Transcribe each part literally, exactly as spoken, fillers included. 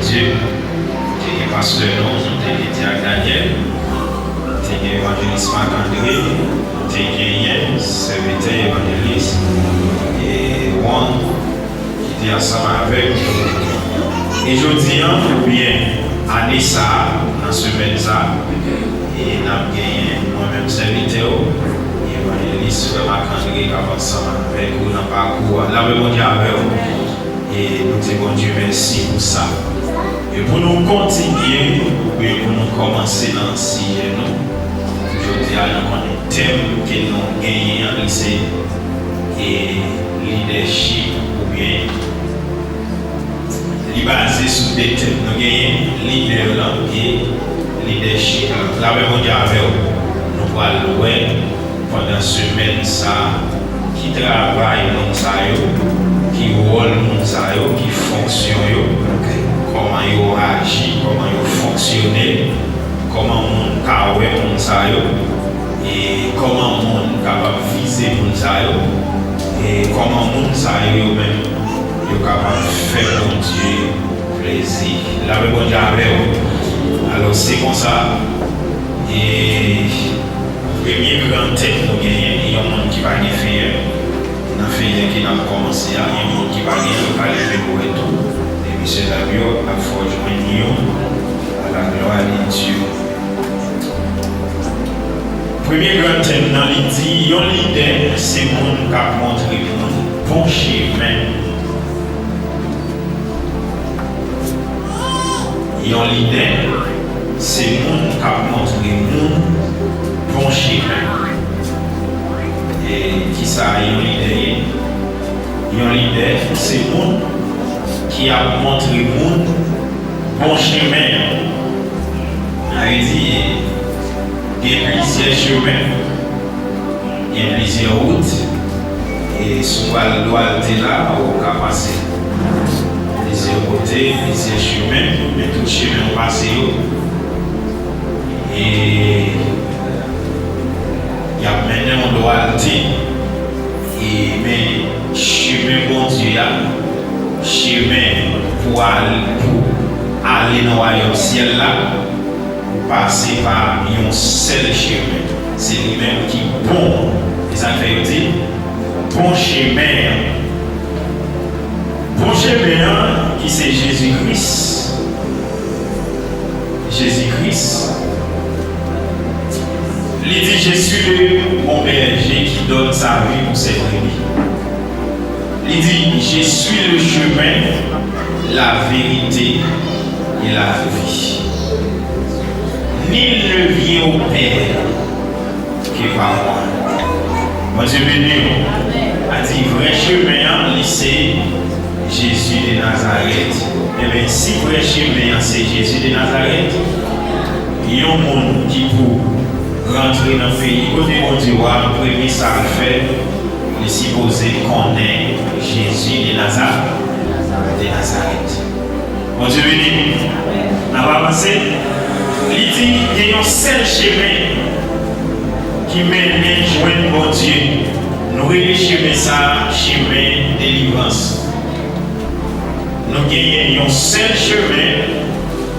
Te gen pastè nou, nou te gen Dyak Daniel, te gen evanjelis Marc André, te genyen sèvitè evanjelis e Juan ki te ansanm avèk nou. E jodi a, oubyen ane sa a, nan semèn sa a, e n ap genyen mwen menm sèvitè w, evanjelis frè Marc André k ap ansanm avèk ou nan pakou a. Lapè Bondye avè w. E nou di Bondye mèsi pou sa. E pou nou kontinye, oubyen pou nou kòmanse nan sijè nou, jodi a nou konnen tèm ke nou genyen an, li se, e, lidèchip, oubyen li baze sou de tèm. Nou genyen lidè lan e lidèchip lan. Lapè Bondye avè w. Nou pral wè pandan semèn sa a, ki travay moun sa yo, ki wòl moun sa yo, ki fonksyon yo, kòman yo aji, kòman yo fonksyone, kòman moun ka wè moun sa yo, e kòman moun kapab vize moun sa yo, e kòman moun sa yo, yo menm, yo kapab fè Bondye plezi. Lapè Bondye avè w. Alò, se konsa, e premye gran tèm nou genyen, yon moun ki pa gen feyè. Nan feyè ke n ap kòmanse a, yon moun ki pa gen, yo ka leve pou wè tou. E mesye dam yo ap fè w jwenn yon, à la gloire de Dieu. Premye gran tèm nan, li di, yon lidè, se moun k ap montre moun bon chemen. Yon lidè, se moun k ap montre moun bon chemen. E kisa yon lidè ye? Yon lidè, se moun ki ap montre moun bon chemen an. Sa vle di, gen plizyè chemen, gen plizyè wout, e si w pral dwat la, ou ka pase plizyè kote, plizyè chemen, men tout chemen ou pase yo, e y ap mennen w dwat. E men chemen Bondye a, chemen pou al, pou ale nan wayòm syèl la, ou pase pa yon sèl chemen. Se li menm ki bon. E sa k fè yo di, bon chemen an. Bon chemen an, ki se Jezi Kris. Jezi Kris. Li di, je suis le bon berger qui donne sa vie pour ses brebis. Li di, je suis le chemin, la vérité et la vie. Nul ne vient au Père que par moi. Bondye beni w. A di vrè chemen an, li se Jezi de Nazarèt. Ebyen, si vrè chemen an se Jezi de Nazarèt, yon moun ki pou rantre nan peyi kote Bondye w a, premye sa l fè, li sipoze konnen Jezi de Naza-, de Nazarèt. Bondye beni. N ap avanse. Li di, gen yon sèl chemen ki mennen jwenn Bondye. Nou rele chemen sa a chemen delivrans. Nou genyen yon sèl chemen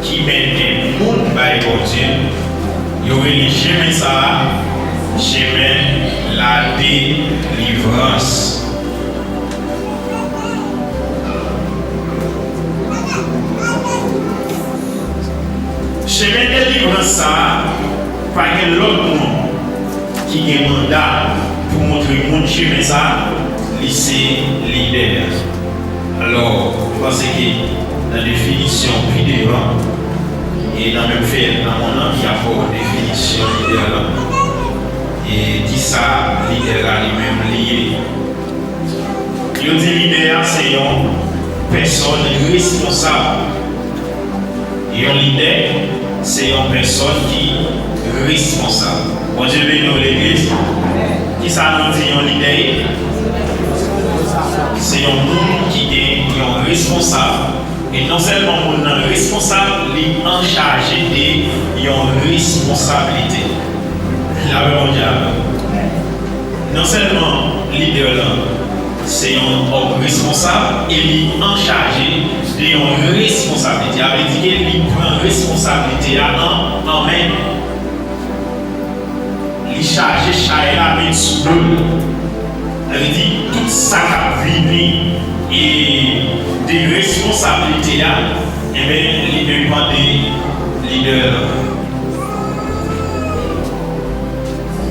ki mennen moun bay Bondye. Yo rele chemen sa a chemen ladelivrans. Chemen delivrans sa a, pa gen lòt moun ki gen manda pou montre moun chemen sa a, li se lidè a. Alò, m panse ke nan definisyon pi devan, e nan menm feyèt nan mòn nan, y ap ba w definisyon lidè la. E kisa lidè la li menm li ye? Yo di lidè a se yon pèsòn responsab. Yon lidè se yon pèsòn ki responsab. Bondye beni w, legliz. Kisa nou di yon lidè ye? Se yon moun ki gen yon responsab. E non sèlman moun nan responsab, li anchaje de yon responsablite. Lapè Bondye avè w. Non sèlman lidè lan, Se yon òm responsab e li anchaje de yon responsablite. Sa vle di ke li pran responsablite a an, an men. Li chaje chay la met sou do l. Sa vle di, tout sa k ap vini e de responsablite a, enben, li depann de lidè a.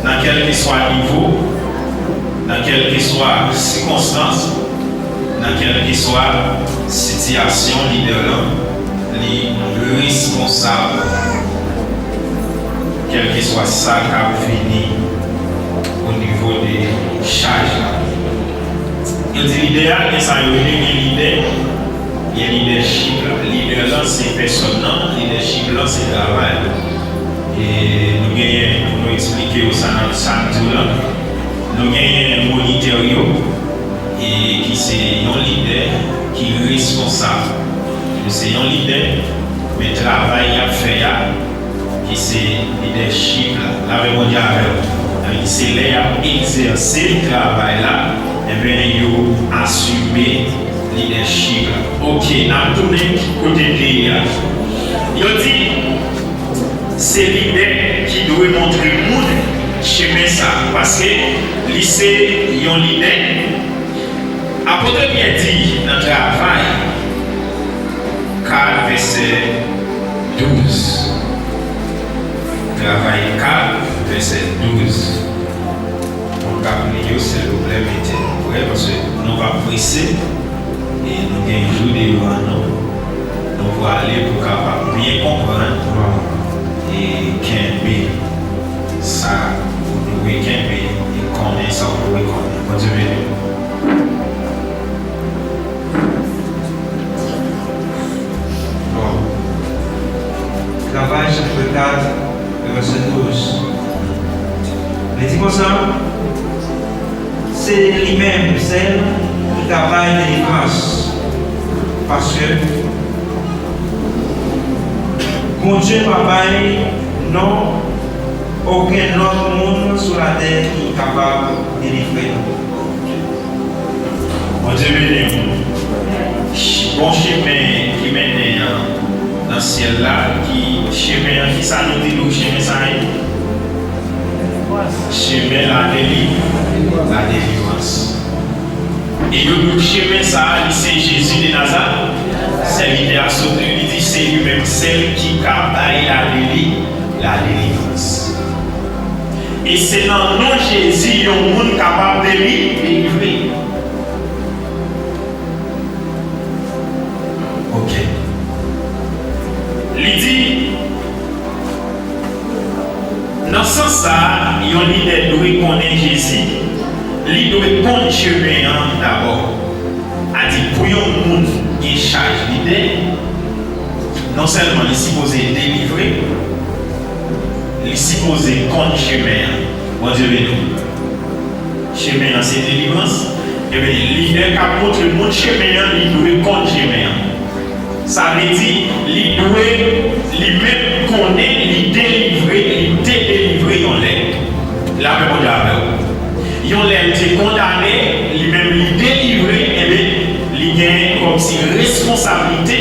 Nan kèlkeswa nivo, nan kèlkeswa sikonstans, nan kèlkeswa sitiyasyon, lidè lan, li responsab, kèlkeswa sa k ap vini o nivo de chaj la. Yo di lidè a, gen sa yo rele, gen lidè, gen lidèchip la. Lidè lan se pèsòn nan, lidèchip lan se travay. E nou genyen pou nou eksplike yo sa nan sa n di w lan. Nou genyen monitè yo, e ki se yon lidè ki responsab. Yo se yon lidè, men travay y ap fè a, ki se lidèchip la. Lapè Bondye avè w. Sa vle di se lè y ap egzèse travay la, enben, yo asime lidèchip la. Oke, n ap tounen kote n te ye a. Yo di, se lidè ki dwe montre moun chemen sa, paske li se yon lidè. Apot Pyè di nan Travay kat, vèsè douz. Travay kat, vèsè douz. Moun k ap li yo, silvouplè, mete nou prè, paske nou p ap prese, e nou gen jou devan nou. Nou prale pou kapab byen konprann e kenbe sa ou dwe kenbe e konnen sa ou dwe konnen. Bondye beni w. Bon. Travay chapit kat, vèsè douz. Li di konsa, se li menm sèl ki ka bay delivrans, paske Bondye pa bay non okenn lòt moun sou latè ki kapab delivre nou. Bondye beni w. Ch-, bon chemen ki mennen an nan syèl la, ki chemen an, ki sa nou di nou chemen sa ye? Chemen ladeli-, ladelivrans. E yo di w chemen sa a, li se Jezi de Nazarèt. Sèvitè a sot li, li di se li menm sèl ki ka bay ladeli-, ladelivrans. E se nan non Jezi yon moun kapab deli-, delivre. Oke. Li di, nan sans sa a, yon lidè dwe konnen Jezi, li dwe konn chemen an dabò. A di, pou yon moun gen chaj lidè, non sèlman li sipoze delivre, li sipoze konn chemen an. Bondye beni w. Chemen an se delivrans. Ebyen, lidè k ap montre moun chemen an, li dwe konn chemen an. Sa vle di, li dwe, li menm konnen, li delivre, li te delivre yon lè. Lapè Bondye avè w. Yon lè l te kondane, li menm li delivre, ebyen, li gen kòmsi responsablite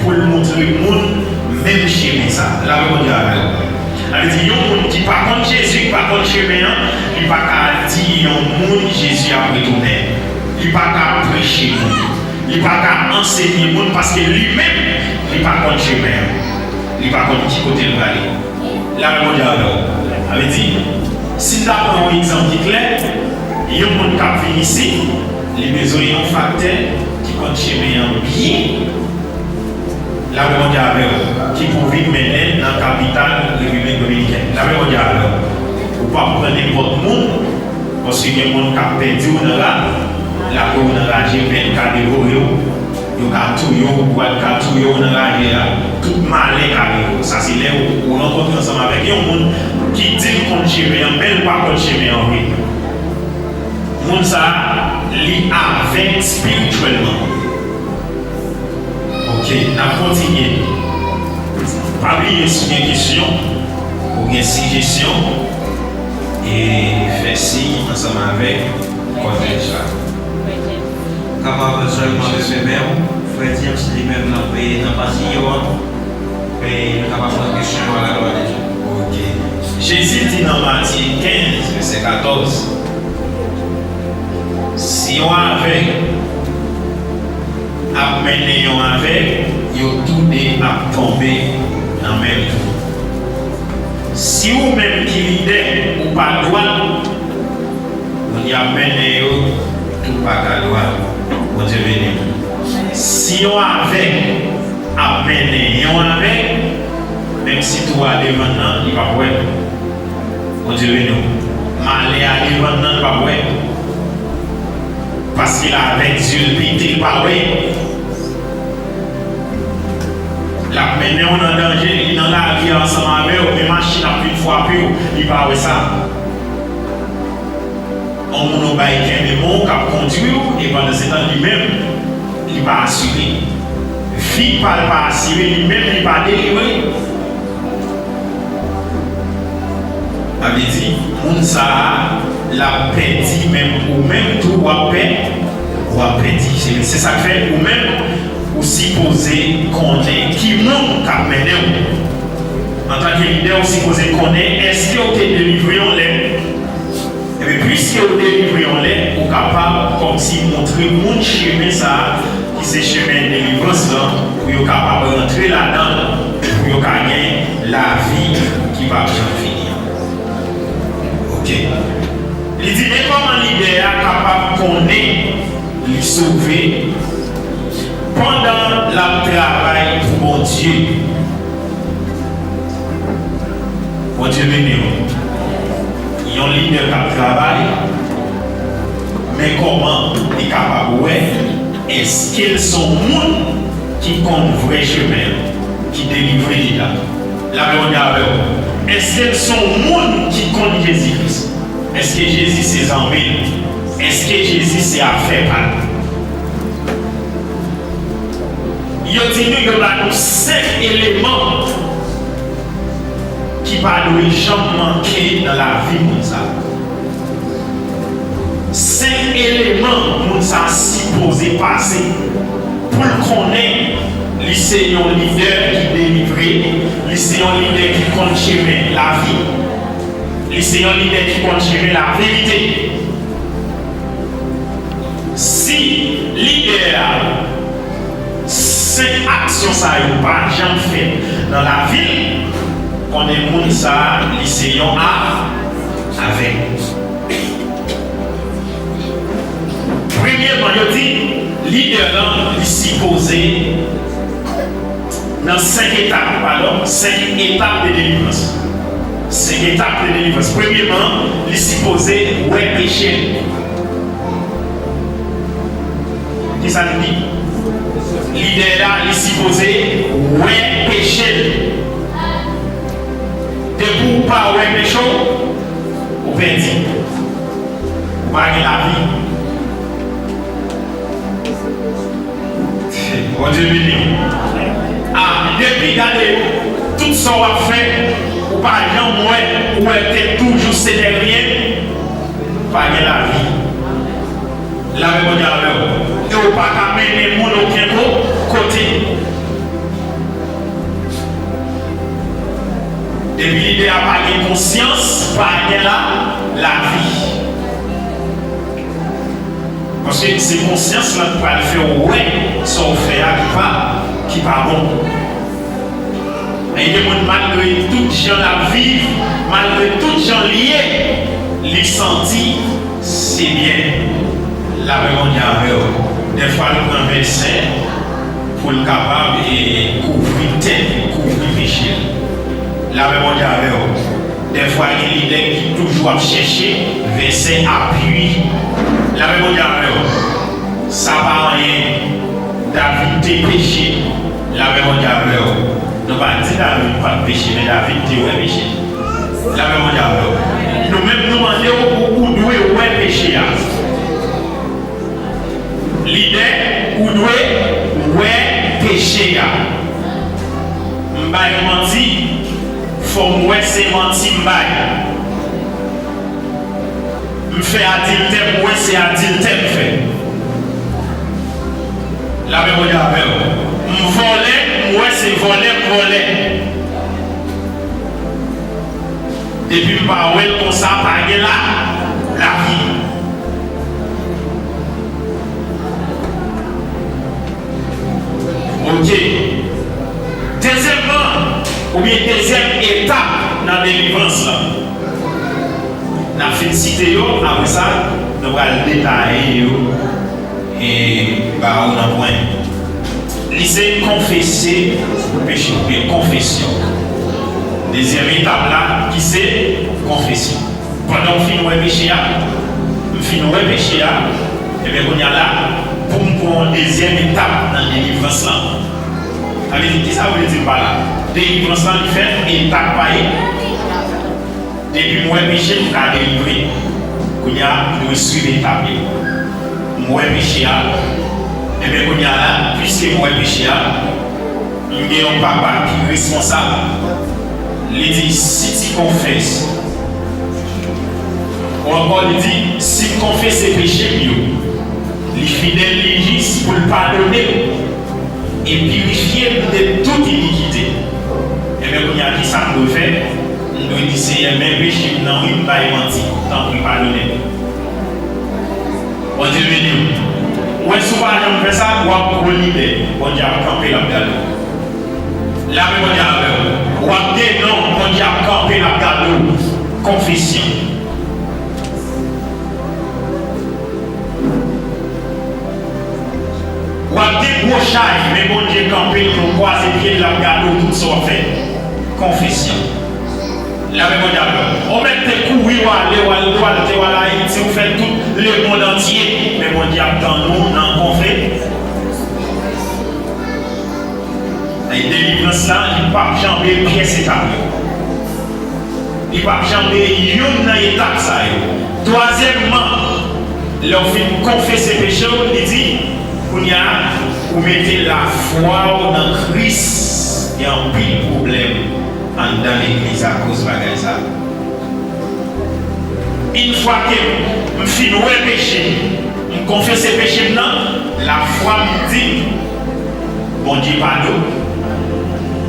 pou l montre moun menm chemen sa. Lapè Bondye avè w. Sa vle di, yon moun ki pa konn Jezi, ki pa konn chemen an, li pa ka di yon moun Jezi ap retounen. Li pa ka preche moun. Li pa ka ansenye moun paske li menm, li pa konn chemen an. Li pa konn ki kote l prale. Lapè Bondye avè w. Sa vle di, si n ta pran yon egzanp ki klè, yon moun k ap vin isit, li bezwen yon faktè ki konn chemen an byen. Lapè Bondye avè w, ki pou vin mennen n nan kapital Repiblik Dominikèn. Lapè Bondye avè w. Ou p ap pran nenpòt moun, paske gen moun k ap pèdi w nan la, lage w nan raje, bèt ka devore w, yo ka touye w, bwat ka touye w nan raje a, tout malè ka rive w. Sa se lè ou, ou rankontre ansanm avèk yon moun ki di l konn chemen an, men l pa konn chemen an vre. Moun sa a, li avèg espirityèlman. Oke, n ap kontinye. Pa bliye, si w gen kesyon, ou gen sijesyon, e fè siy ansanm avèk kòtèj la. Kapab sèlman leve men w, frè James li menm nan, e, nan pati yo an, e nou kapab pran kesyon yo a la glwa de Dye. Ok. Jezi di nan Matye kenz, vèsè katòz, si yon avèg ap mennen yon avèg, yo toude ap tonbe nan menm twou. Si ou menm ki lidè ou pa dwat, moun y ap mennen yo tou pa ka dwat. Bondye beni w. Si yon avèg ap mennen yon avèg, menm si twou a devan nan, li p ap wè. Bondye beni w. Malè a devan nan, li p ap wè. Paske l avèg zye l pete, li pa wè. L ap mennen w nan danje, li nan lari a ansanm avè w, men machin ap vin frape w, li pa wè sa. On moun ou bay kenbe men w k ap kondwi w, e pandan se tan li menm, li pa asire. Vi pa l pa asire, li menm li pa delivre. Sa vle di, moun sa a, l ap pèdi, menm ou menm tou, w ap pè, w ap pèdi. Se, se sa k fè, ou menm, ou sipoze konnen ki moun k ap mennen w. Antanke lidè, ou sipoze konnen èske w te delivre yon lè. Ebyen, piske ou delivre yon lè, ou kapab kòmsi montre moun chemen sa a, ki se chemen delivrans lan, pou yo kapab rantre ladan l, pou yo ka gen lavi ki p ap janm fini an. Ok. Li di, men kòman lidè a kapab konnen li sove pandan l ap travay pou Bondye? Bondye beni w. Yon lidè k ap travay, men kòman li kapab wè èske l se yon moun ki konn vrè chemen an, ki delivre li la? Lapè Bondye avè w. Èske l se yon moun ki konn Jezi Kris? Èske Jezi se zanmi l? Èske Jezi se afè pa l? Yo di nou, yo ba nou senk eleman ki pa dwe janm manke nan lavi moun sa a. Senk eleman moun sa a sipoze pase pou l konnen li se yon lidè ki delivre, li se yon lidè ki konn chemen lavi, li se yon lidè ki konn chemen laverite. Si lidè a, senk aksyon sa yo pa janm fèt nan lavi l, konnen moun sa a, li se yon a-, avèg. Premyèman, yo di, lidè lan, li sipoze nan senk etap, padon, senk etap de delivrans. Senk etap de delivrans. Premyèman, li sipoze wè peche l. Kisa nou di? Lidè la, li sipoze wè peche l. Depi w pa wè peche w, ou pèdi. Ou pa gen lavi. Bondye beni w. A, depi gade tout sa w ap fè, ou pa janm wè, ou wè te toujou se dènye, pa gen lavi. Lapè Bondye avè w. E ou pa ka mennen moun okenn ko-, kote. Depi lidè a pa gen konsyans, pa gen la, lavi. Paske se konsyans lan k pral fè w wè sa w fè a ki pa, ki pa bon. Men gen moun, malgre tout jan l ap viv, malgre tout jan l ye, li santi se byen. Lapè Bondye avè w. Dèfwa, l pran vèsè pou l kapab, e, kouvri tèt li, kouvri peche l. Lapè Bondye avè w. Dèfwa, gen lidè ki toujou ap chèche vèsè apui. Lapè Bondye avè w. Sa pa anyen. David te peche. Lapè Bondye avè w. Nou pa di David pa t peche, men David te wè peche. Lapè Bondye avè w. Nou menm, nou mande w, ou, ou dwe wè peche a. Lidè, ou dwe wè peche a. M bay manti, fò m wè se manti m bay. M fè adiltè, m wè se adiltè m fè. Lapè Bondye avè w. M vòlè, m wè se vòlè m vòlè. Depi m pa wè l konsa, pa gen la, lavi. Ok. Dezyèmman, oubyen dezyèm etap nan delivrans lan. N ap fin site yo, apre sa, nou pral detaye yo e ba ou nan pwen. Li se konfese peche, oubyen konfesyon. Dezyèm etap la, ki se konfesyon. Pandan w fin wè peche a, m fin wè peche a, ebyen, kounye a la, pou m pran yon dezyèm etap nan delivrans lan. Sa vle di, kisa w vle di m pa la? Delivrans lan, li fèt etap pa etap. Depi m wè peche, m ka delivre. Kounye a, m dwe swiv etap yo. M wè peche a. Ebyen, kounye a la, piske m wè peche a, m gen yon papa ki responsab. Li di, si ti konfès. Ou ankò, li di, si m konfese peche m yo, li fidèl, li jis pou l padone m e pirifye m de tout inikite. Ebyen, kounye a, kisa m dwe fè? M dwe di, Seyè, men peche m nan, wi, m bay manti. Tanpri, padone m. Bondye beni w. Ou wè, si w pa janm fè sa, w ap gwo lidè. Bondye ap kanpe, l ap gade w. Lapè Bondye avè w. W ap gen non, Bondye ap kanpe, l ap gade w. Konfesyon. W ap gen gwo chay, men Bondye kanpe l, nou kwaze pye l, l ap gade w tout sa w ap fè. Konfesyon. Lapè Bondye avè w. Ou mèt te kouri, w ale, w al Dwalt, w al Ayiti, ou fè tout lemonn antye, men Bondye ap tann ou nan konfe. E delivrans la, li p ap janbe pyès etap yo. Li p ap janbe youn nan etap sa yo. Twazyèmman, lè w fin konfese peche w, li di, kounye a, ou mete lafwa w nan Kris, gen anpil pwoblèm anndan legliz akoz bagay sa. Yon fwa ke m fin wè peche m, m konfese peche m nan, lafwa m di m, Bondye padone.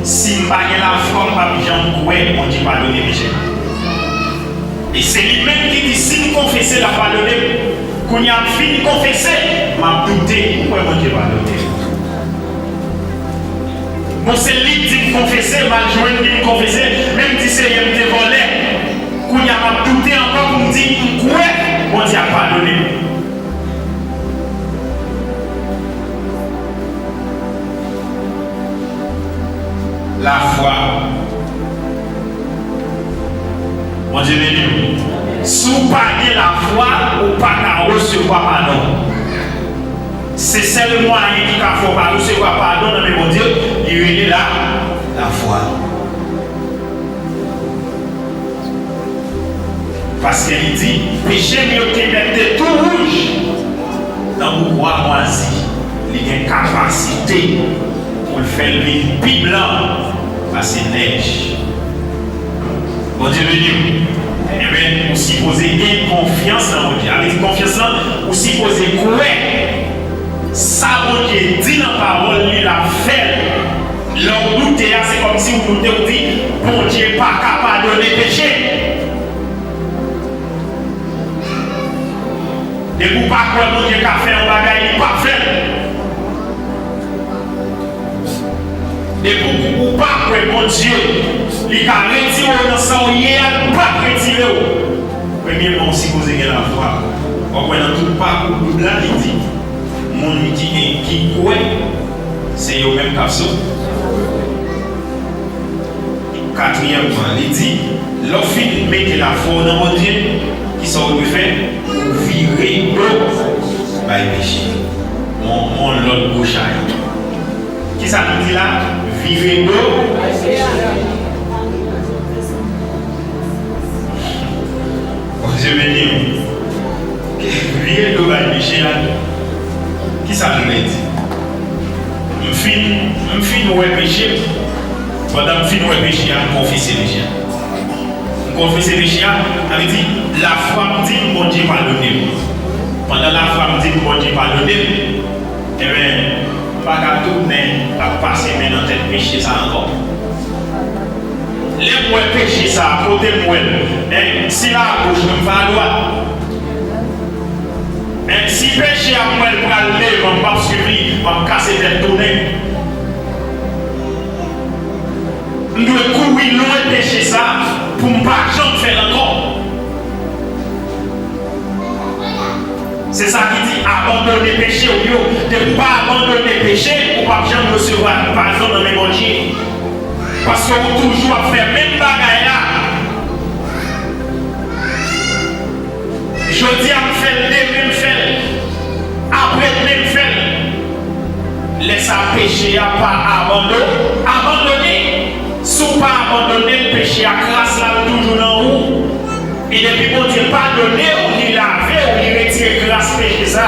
Si m pa gen lafwa, m p ap janm kwè Bondye padone peche m. E se li menm ki di, si m konfese, l ap padone m. Kounye a m fin konfese, m ap doute, m kwè Bondye padone m. Bon, se li k di m konfese, m al jwenn li, m konfese, men m di, Seyè, m te vòlè. Kounye a m ap doute ankò pou m di, m kwè Bondye ap padone m. Lafwa. Bondye beni w. Si w pa gen lafwa, ou pa ka resevwa padon. Se sèl mwayen ki ka fè w pa resevwa padon nan men Bondye, li rele la, lafwa. Paske li di, peche m yo te mèt te tou wouj, tankou bwa mwazi, li gen kapasite pou l fè l vin pi blan pase nèj. Bondye beni w. Ebyen, ou sipoze gen konfyans nan Bondye. Sa vle di konfyans lan, ou sipoze kwè sa Bondye di nan pawòl li, l ap fè l. Lè w doute a, se kòmsi w doute, w di, Bondye pa ka padone peche. Depi w pa kwè Bondye ka fè yon bagay, li p ap fè l. Depi w pa kwè Bondye, li ka retire w nan sa w ye a, li p ap retire w. Premyèman, w sipoze gen lafwa. W ap wè nan tout pakou Bib la, li di, moun ki gen, ki kwè, se yo menm k ap sove. Katriyèmman, li di, lè w fin mete lafwa w nan Bondye, kisa w dwe fè? Ou vire do bay peche. Yon, yon lòt gwo chay. Kisa nou di la? Vire do. Bondye beni w. Vire do bay peche a. Kisa l vle di? M fin, m fin wè peche m. Pandan m fin wè peche a, m konfese peche a. M konfese peche a, sa vle di, lafwa m di m Bondye padone m. Pandan lafwa m di m Bondye padone m, ebyen, pa ka tounen ap pase men nan tèt peche sa ankò. Lè m wè peche sa, kote m wè l, en, si l agoch, mwen m fè adwat. En, si peche a m wè l pral devan, m p ap swiv li, m ap kase tèt tounen. M dwe kouri lwen peche sa pou m pa janm fè l ankò. Se sa ki di abandone peche w yo. Depi w pa abandone peche, ou p ap janm resevwa padon nan men Bondye. Paske ou toujou ap fè menm bagay la. Jodi a m fè l, demen m fè l, apre demen m fè l. Lè sa peche a pa abando-, abandone. Si w pa abandone l, peche a, kras la toujou nan ou. E depi Bondye padone w, li lave w, li retire kras peche sa.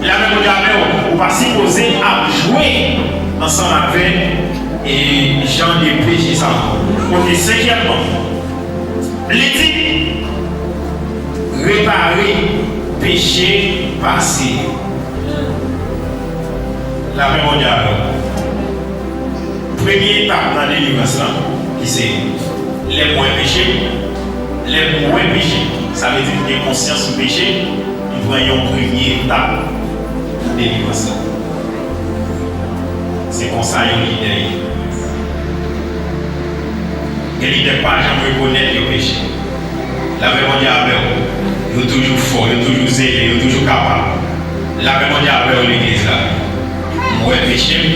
Lave Bondye avè w, ou pa sipoze ap jwe ansanm avèk e jan de peche sa ankò. Oke, senkyèmman, li di, repare peche pase yo. Lapè Bondye avè w. Premye etap nan delivrans lan, ki se lè m wè peche m, lè m wè peche m, sa vle di m gen konsyans m peche, m pran yon premye etap nan delivrans lan. Se konsa yon lidè ye. Gen lidè k pa janm rekonèt yo peche. Lapè Bondye avè w. Yo toujou fò, yo toujou zele, yo toujou kapab. Lapè Bondye avè w, legliz la. M wè peche m,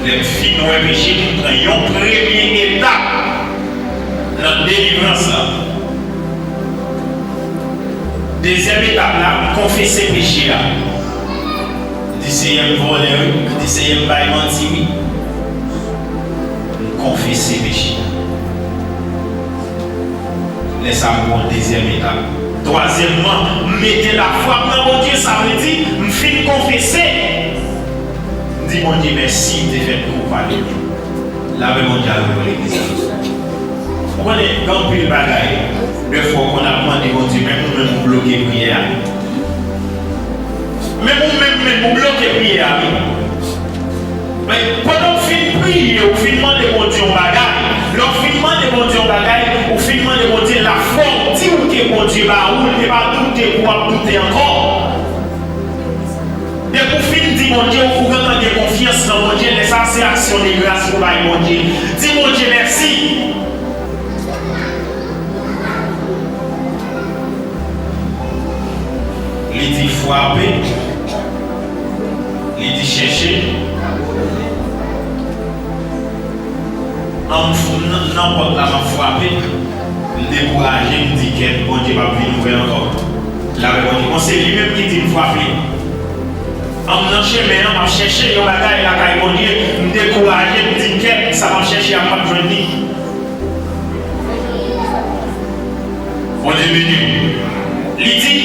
lè m fin wè peche m, m pran yon premye etap nan delivrans la. Dezyèm etap la, m konfese peche a. M di, Seyè, m vòlè wi. M di, Seyè, m bay manti wi. M konfese peche a. Lè sa a, m pran yon dezyèm etap. Twazyèmman, m mete lafwa m nan Bondye, sa vle di, m fin konfese. M di Bondye mèsi, m te fè tou ou pale. Lapè Bondye avè w, legliz la. Ou konnen, gen anpil bagay, dèfwa w konn ap mande Bondye, menm ou menm ou bloke priyè a. Menm ou menm menm ou bloke priyè a, wi. Men, pandan w fin priye, ou fin mande Bondye yon bagay, lè w fin mande Bondye yon bagay, ou fin mande Bondye lafwa, w di w ke Bondye ba ou l, e pa doute pou w ap doute ankò. Depi w fin di Bondye, ou gentan gen konfyans nan Bondye, lè sa a se aksyon de gras pou bay Bondye. Di Bondye mèsi. Li di frape, li di chèche. An m f-, nan, nan pòt la, m ap frape. M dekouraje, m di kèt, Bondye p ap vin ouvè ankò. Lapè Bondye. Bon, se li menm ki di m frape. An m nan chemen an, m ap chèche yon bagay lakay Bondye, m dekouraje, m di kèt, sa m ap chèche a, m p ap jwenn li. Bondye beni w. Li di,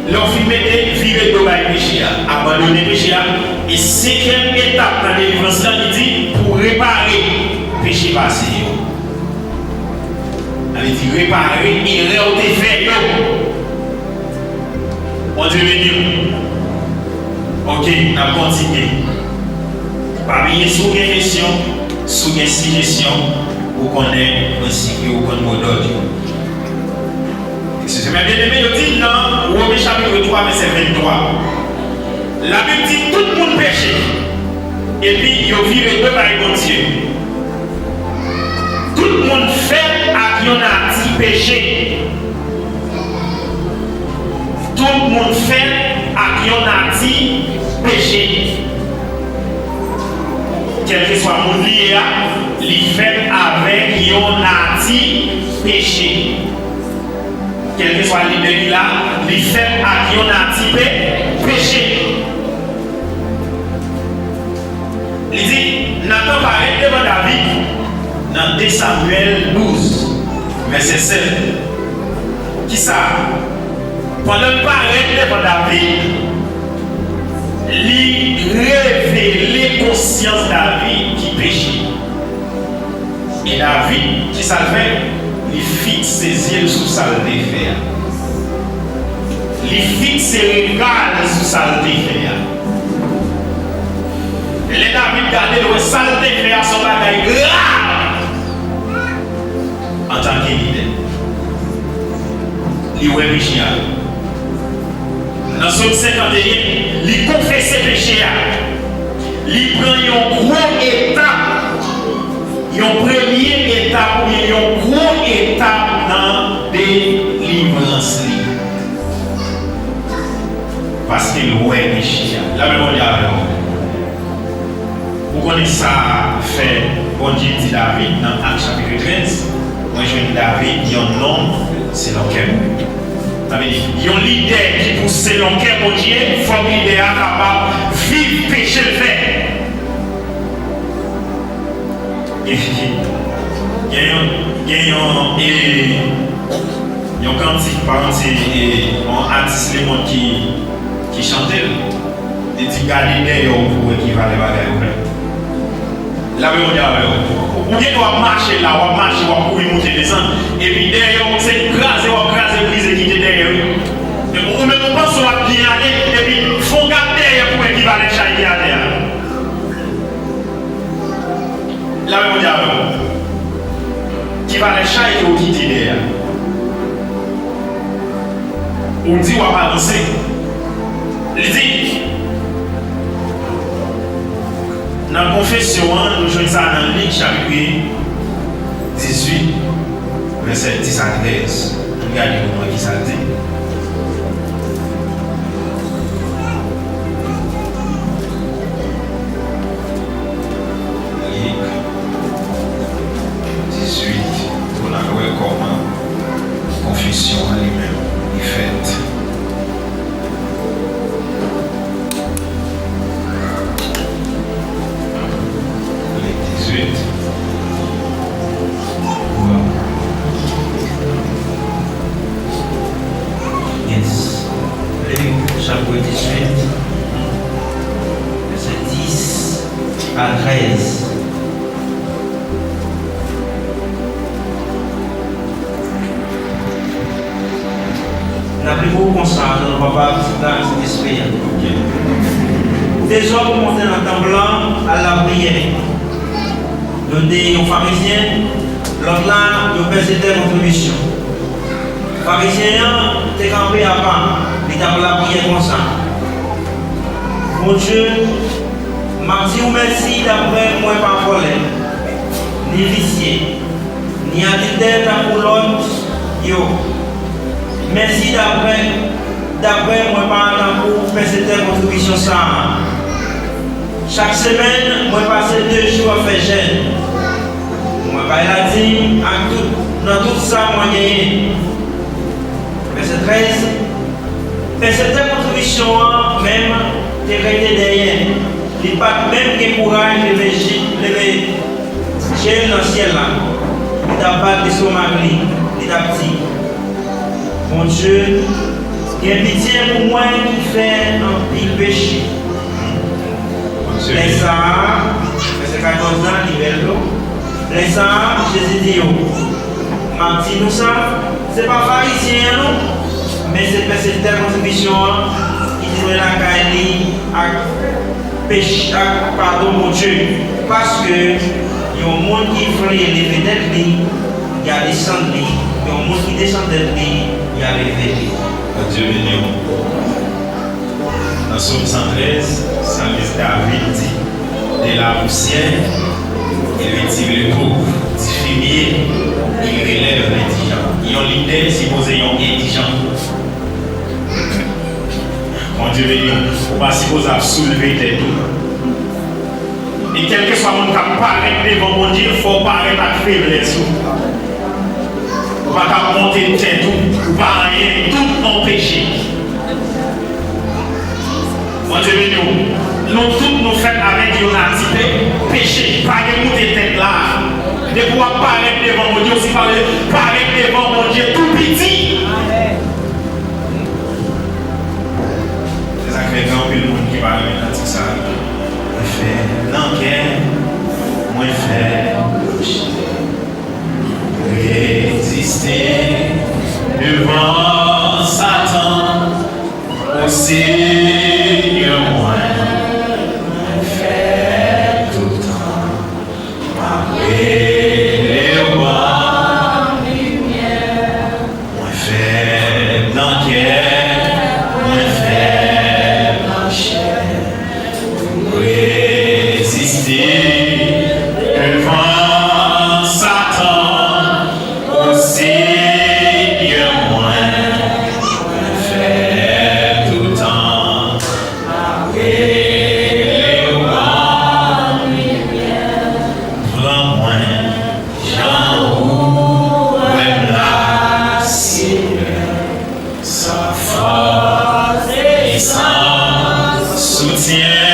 lè w fin mete, vire do bay peche a, abandone peche a, e senkyèm etap nan delivrans lan, li di, pou repare peche pase yo. Sa vle di repare erè w te fè yo. Bondye beni w. Oke, n ap kontinye. Pa bliye, si w gen kesyon, si w gen sijesyon, ou konnen prensip yo, ou konn modòd yo. Eskize, men byeneme, yo di nan Women chapit twa, vèsè venntwa, Labib di tout moun peche, epi yo vire do bay Bondye. Tout moun fèt ak yon nati peche. Tout moun fèt ak yon nati peche. Kèlkeswa moun li ye a, li fèt avèk yon nati peche. Kèlkeswa lidè ki la, li fèt ak yon nati pe-, peche. Li di, Natan parèt devan David nan de Samyèl douz, vèsè sèz. Kisa? Pandan l parèt devan David, li revele konsyans David ki peche. E David, kisa l fè? Li fikse zye l sou sa l te fè a. Li fikse rega l sou sa l te fè a. Lè David gade l, wè sa l te fè a se yon bagay grav antanke lidè. Li wè peche a. Nan Sòm senkanteyen, li konfese peche a. Li pran yon gwo etap, yon premye etap oubyen yon gwo etap nan delivrans li. Paske l wè peche a. Lapè Bondye avè w. Ou konnen sa fè Bondye di David nan Ak chapit trèz, mwen jwenn David, yon nonm selon kè m. Sa vle di, yon lidè ki pou selon kè Bondye, fòk lidè a kapab viv peche l fè. Gen yon, gen yon, e, yon kantik, pa egzanp, se, e, yon atis lemonn ki, ki chante l. Li di, gade dèyè w pou w wè ki valè bagay ou fè. Lapè Bondye avè w. Ou gen dwa ap mache la, w ap mache, w ap kouri moute desann, epi dèyè w, se kraze w ap kraze, brize, kite dèyè w. Ou menm ou panse w ap byen ale, epi fè w gad dèyè pou w wè ki valè chay ki atè a. Lapè Bondye avè w. Ki valè chay ke w kite dèyè a? Ou di w ap avanse. Li di, nan konfesyon an, nou jwenn sa nan Lik chapit dizuit, vèsè dis a trèz. Ann gade pou nou wè ki sa l di. Lik dizuit, pou n al wè kòman konfesyon an li menm li fèt. Lik dizuit. Yes. Lik chapit dizuit, vèsè dis a trèz. N ap li pou ou konsa, nan non Papa, Pitit la, Sentespri a. Dezòd monte nan tanp lan al lapriyè. Youn te yon Farizyen, lòt la, yon pèsetè kontribisyon. Farizyen an te kanpe apa, li t ap lapriyè konsa, Bondye, m ap di w mèsi daprè mwen pa vòlè, ni visye, ni adiltè tankou lòt yo. Mèsi daprè, daprè mwen pa tankou pèsetè kontribisyon sa a. Chak semèn, mwen pase de jou ap fè jèn. Mwen bay ladim ak tout, nan tout sa mwen genyen. Vèsè trèz, pèsetè kontribisyon an menm te rete dèyè. Li pa t menm gen kouraj leve je, leve je l nan syèl la. Li t ap bat lestomak li, li t ap di, Bondye, gen pitye pou mwen ki fè anpil peche. Lè sa a, vèsè katòz la, li bèl tou. Lè sa a, Jezi di yo, m ap di nou sa, se pa Farizyen an non, men se pèsetè kontribisyon an ki te dwe lakay li ak pech-, ak padon Bondye. Paske yon moun ki vle leve tèt li, y a desann li, yon moun ki desann tèt li, y a leve li. Bondye beni w. Nan Sòm san trèz, salmis David di, de la poussière, il retire le pauvre, du fumier, il relève l'indigent. Yon lidè sipoze yon endijan. Bondye beni w. Ou pa sipoze ap soulve tèt ou. E kèlkeswa moun k ap parèt devan Bondye, fò w parèt ak feblès ou. Ou pa ka monte tèt ou, ou pa anyen, tout yon peche. Bondye beni w. Nou tout nou fèt avèk yon nati pe-, peche. Pa gen moute tèt la. Depi w ap parèt devan Bondye, ou sipoze parèt devan Bondye tou piti. Se sa k fè gen anpil moun ki pa renmen kantik sa a. Mwen fè nan kè, mwen fè reziste devan Satan, o Senyè mwen, mwen fè Mwen fèb nan kè, mwen fèb nan chè, pou m reziste devan Satan, o Senyè mwen, mwen fèb toutan. Rele w ban limyè. Pran mwen jan ou wè m la, Senyè, san fòs e san soutyen.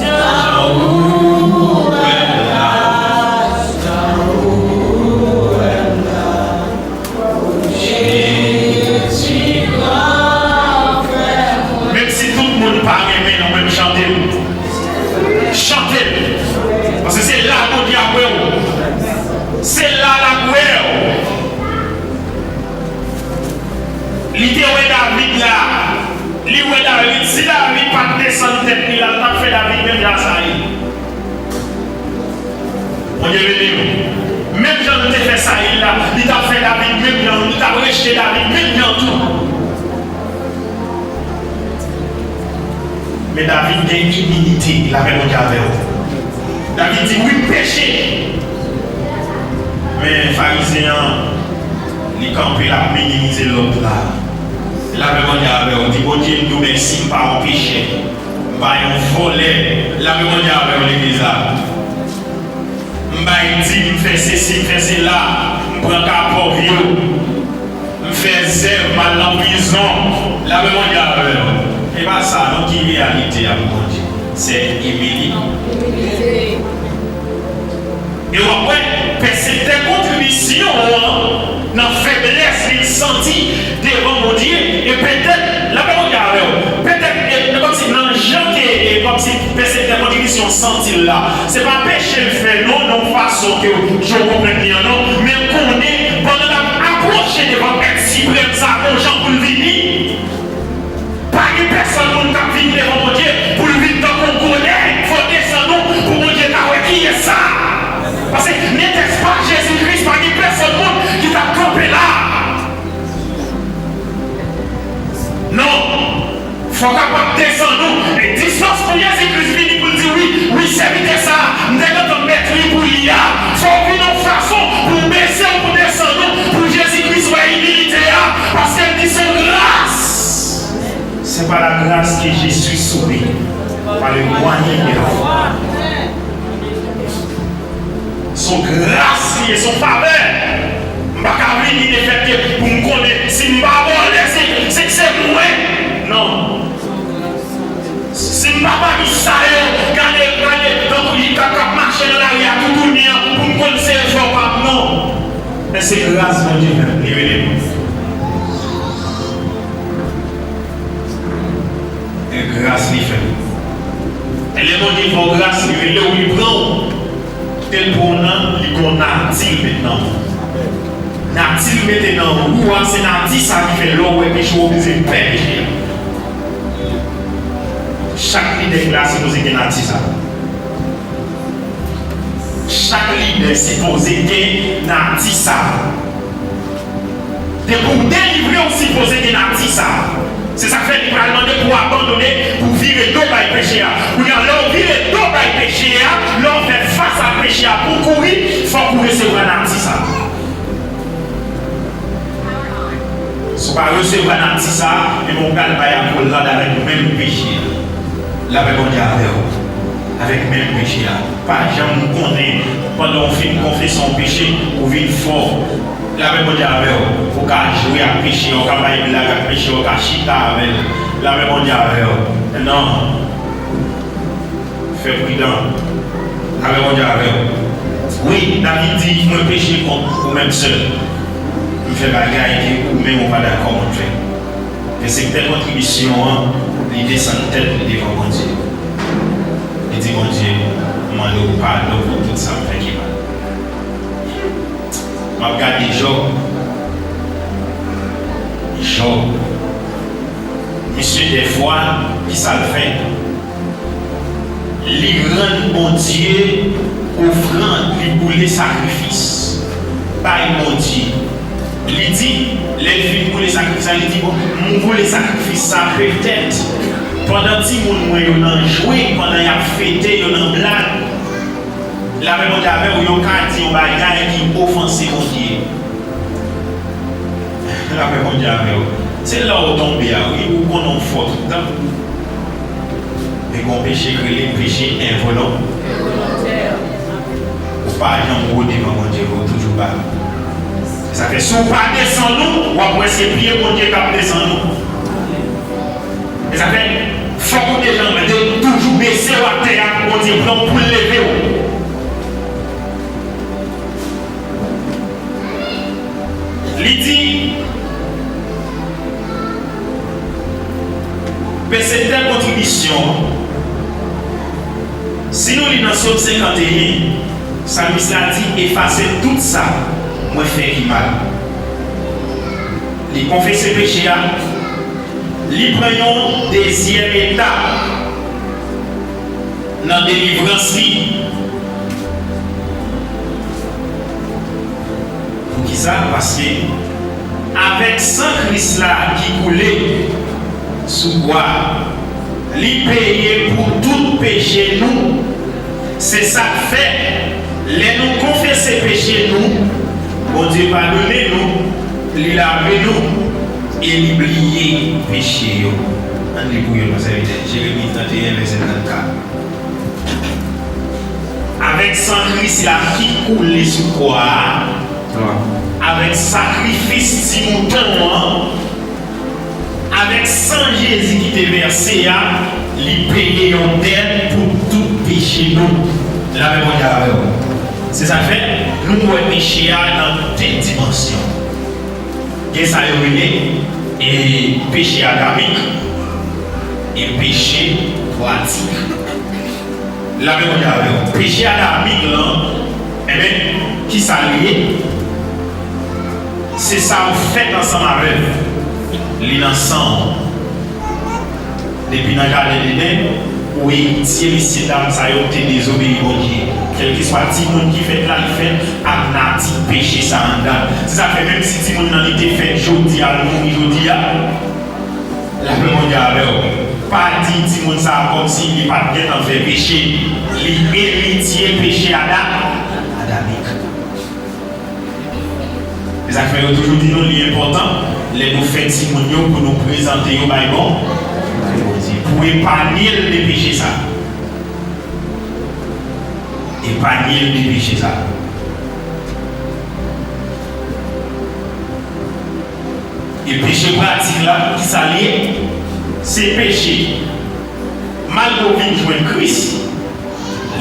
Jan ou wè m la, jan ou wè m la. Menm si tout moun pa renmen l, ou menm chante l. Chante l. Paske se la Bondye ap wè w. Se la l ap wè w. Li te wè David la. Li wè David. Si David pa t desann tèt li la, l t ap fè David menm jan a Sayil. Bondye beni nou. Menm jan l te fè Sayil la, li t ap fè David menm jan, li t ap rejte David menm jan tou. Men David gen imilite, lapè Bondye avè w. David di, "Wi, m peche." Men Farizyen an, li kanpe, l ap minimize lòt la. Lapè Bondye avè w. Di, "Bondye, m di w mèsi, m pa yon pechè." M pa yon vòlè. Lapè Bondye avè w, legliz la. M bay dim, m fè sesi, m fè sela. M pran ka pòv yo. M fè zèv, m al nan prizon. Lapè Bondye avè w. E pa sa non ki reyalite a pou Bondye. Se imilite. E w ap wè, pèseptè kontribisyon an, nan feblès li santi devan Bondye, e petèt, lapè Bondye avè w, petèt, e, e kòmsi nan jan ke, e kòmsi pèseptè kontribisyon santi l la, se pa peche l fè non, nan fason ke jan w konprann li an non, men l konnen, pandan l ap apwoche devan Èt Siprèm sa, yon jan pou l vini, Pa gen pèsonn moun k ap vin devan Bondye pou l vin tankou yon gwo nèg. Fò w desann ou pou Bondye ka wè kiyès sa. Paske n'était-ce pas Jésus-Christ, pa gen pèsonn moun ki t ap kanpe la. Non. Fò w kapab desann ou. E distans pou Jezi Kris vini pou l di, "Wi, wi, sèvitè sa a, m te gentan mèt li pou li a." Fò w vin yon fason pou w bese w, pou w desann ou, pou Jezi Kris wè imilite a, paske l di, "Se yon gras." C'est par la grâce que je suis sauvé, par le moyen de la foi. Se yon gras li ye, se yon favè. M pa ka vini de fèt ke pou m konnen si m pa vòlè, se, se, se mwen. Non. Si m pa pami sa yo, gade, gade, tankou li k ap mache nan lari a toutouni an, pou m konn se efò pa m, non. Men se gras Bondye fè m, li rele m. E gras li fè. E lè Bondye fè w gras, li rele w, li pran w. Kite l pran w nan, li gon nati l met nan ou. Nati l mete nan ou a, se nati sa ki fè lè w wè peche, w oblije pè peche a. Chak lidè ki la sipoze gen nati sa. Chak lidè sipoze gen nati sa. Depi w delivre, w sipoze gen nati sa. Se sa k fè li pral mande pou w abandone, pou w vire do bay peche a. Kounye a, lè w vire do bay peche a, lè w fè fas ak peche a pou w kouri, fòk ou resevwa nati sa. Si w pa resevwa nati sa, ebyen w pral bay akolad avèk menm peche a. Lapè Bondye avè w. Avèk menm peche a. Pa janm konnen, pandan w fin konfese yon peche, ou vin fò. Lapè Bondye avè w. Ou ka jwe ak peche a, ou ka bay blag ak peche a, ou ka chita avè l. Lapè Bondye avè w. Non. Fè pridan. Lapè Bondye avè w. Wi, David di, "Mwen peche kont ou menm sèl. M fè bagay ke ou menm ou pa dakò mwen fè." Reseptè kontribisyon an, li desann tèt li devan Bondye. Li di, "Bondye, m mande w padon pou tout sa m fè ki mal." M ap gade Jòb. Jòb. Misye, dèfwa, ki sa l fè? Li rann Bondye ofrann, li boule sakrifis bay Bondye. Li di, lè l fin boule sakrifis la, li di, "Bon, m boule sakrifis sa petèt pandan timoun mwen yo nan jwe, pandan y ap fete, yo nan blag, lapè Bondye avè w, yo ka di yon bagay ki ofanse Bondye." Lapè Bondye avè w. Se la w tonbe a, wi, ou konnen w fò tout tan. Men gon peche k rele peche envolon-, ou pa janm wo devan Bondye, ou toujou ba. Sa fè, si w pa desann ou, w ap wè se pye Bondye k ap desann ou. E sa fè, fòk ou desann, men toujou bese w atè a pou Bondye pran w pou l leve w. Li di, Perseptè kontribisyon, si nou li nan Sòm senkanteyen, salmis la di, "Efase tout sa mwen fè ki mal." Li konfese peche a, li pran yon dezyèm etap nan delivrans li. Poukisa? Paske avèk san Kris la ki koule sou kwa a, li peye pou tout peche nou. Se sa k fè, lè nou konfese peche nou, Bondye padone nou, li lave nou, e li bliye peche yo. Ann li pou yo, non, sèvitè. Jeremi trannteyen, vèsè trannkat. Avèk san Kris la ki koule sou kwa a, avèk sakrifis ti mouton an, avèk san Jezi ki te vèse a, li peye yon dèt pou tout peche nou. Lapè Bondye avè w. Se sa k fè, nou wè peche a nan de dimansyon. Gen sa yo rele, e, peche adamik e peche pratik. Lapè Bondye avè w. Peche adamik lan, enben, kisa li ye? Se sa ou fèt ansanm avè l. Li nan san w. Depi nan jaden Eden, ou eritye mesye dam sa yo ki te dezobeyi Bondye. Kèlkeswa timoun ki fèt la, li fèt ak nati peche sa anndan l. Se sa k fè, menm si timoun nan li te fèt jodi a, l mouri jodi a, lapè Bondye avè w. Pa di timoun sa a kòmsi li pa t gentan fè peche. Li eritye peche ada-, adamik. Se sa k fè yo toujou di nou li enpòtan, lè nou fè timoun yo, pou nou prezante yo bay Bon-, bay Bondye. Pou epanye l de peche sa. Epanye l de peche sa. E peche pratik la, kisa l ye? Se peche. Malgre w vin jwenn Kris,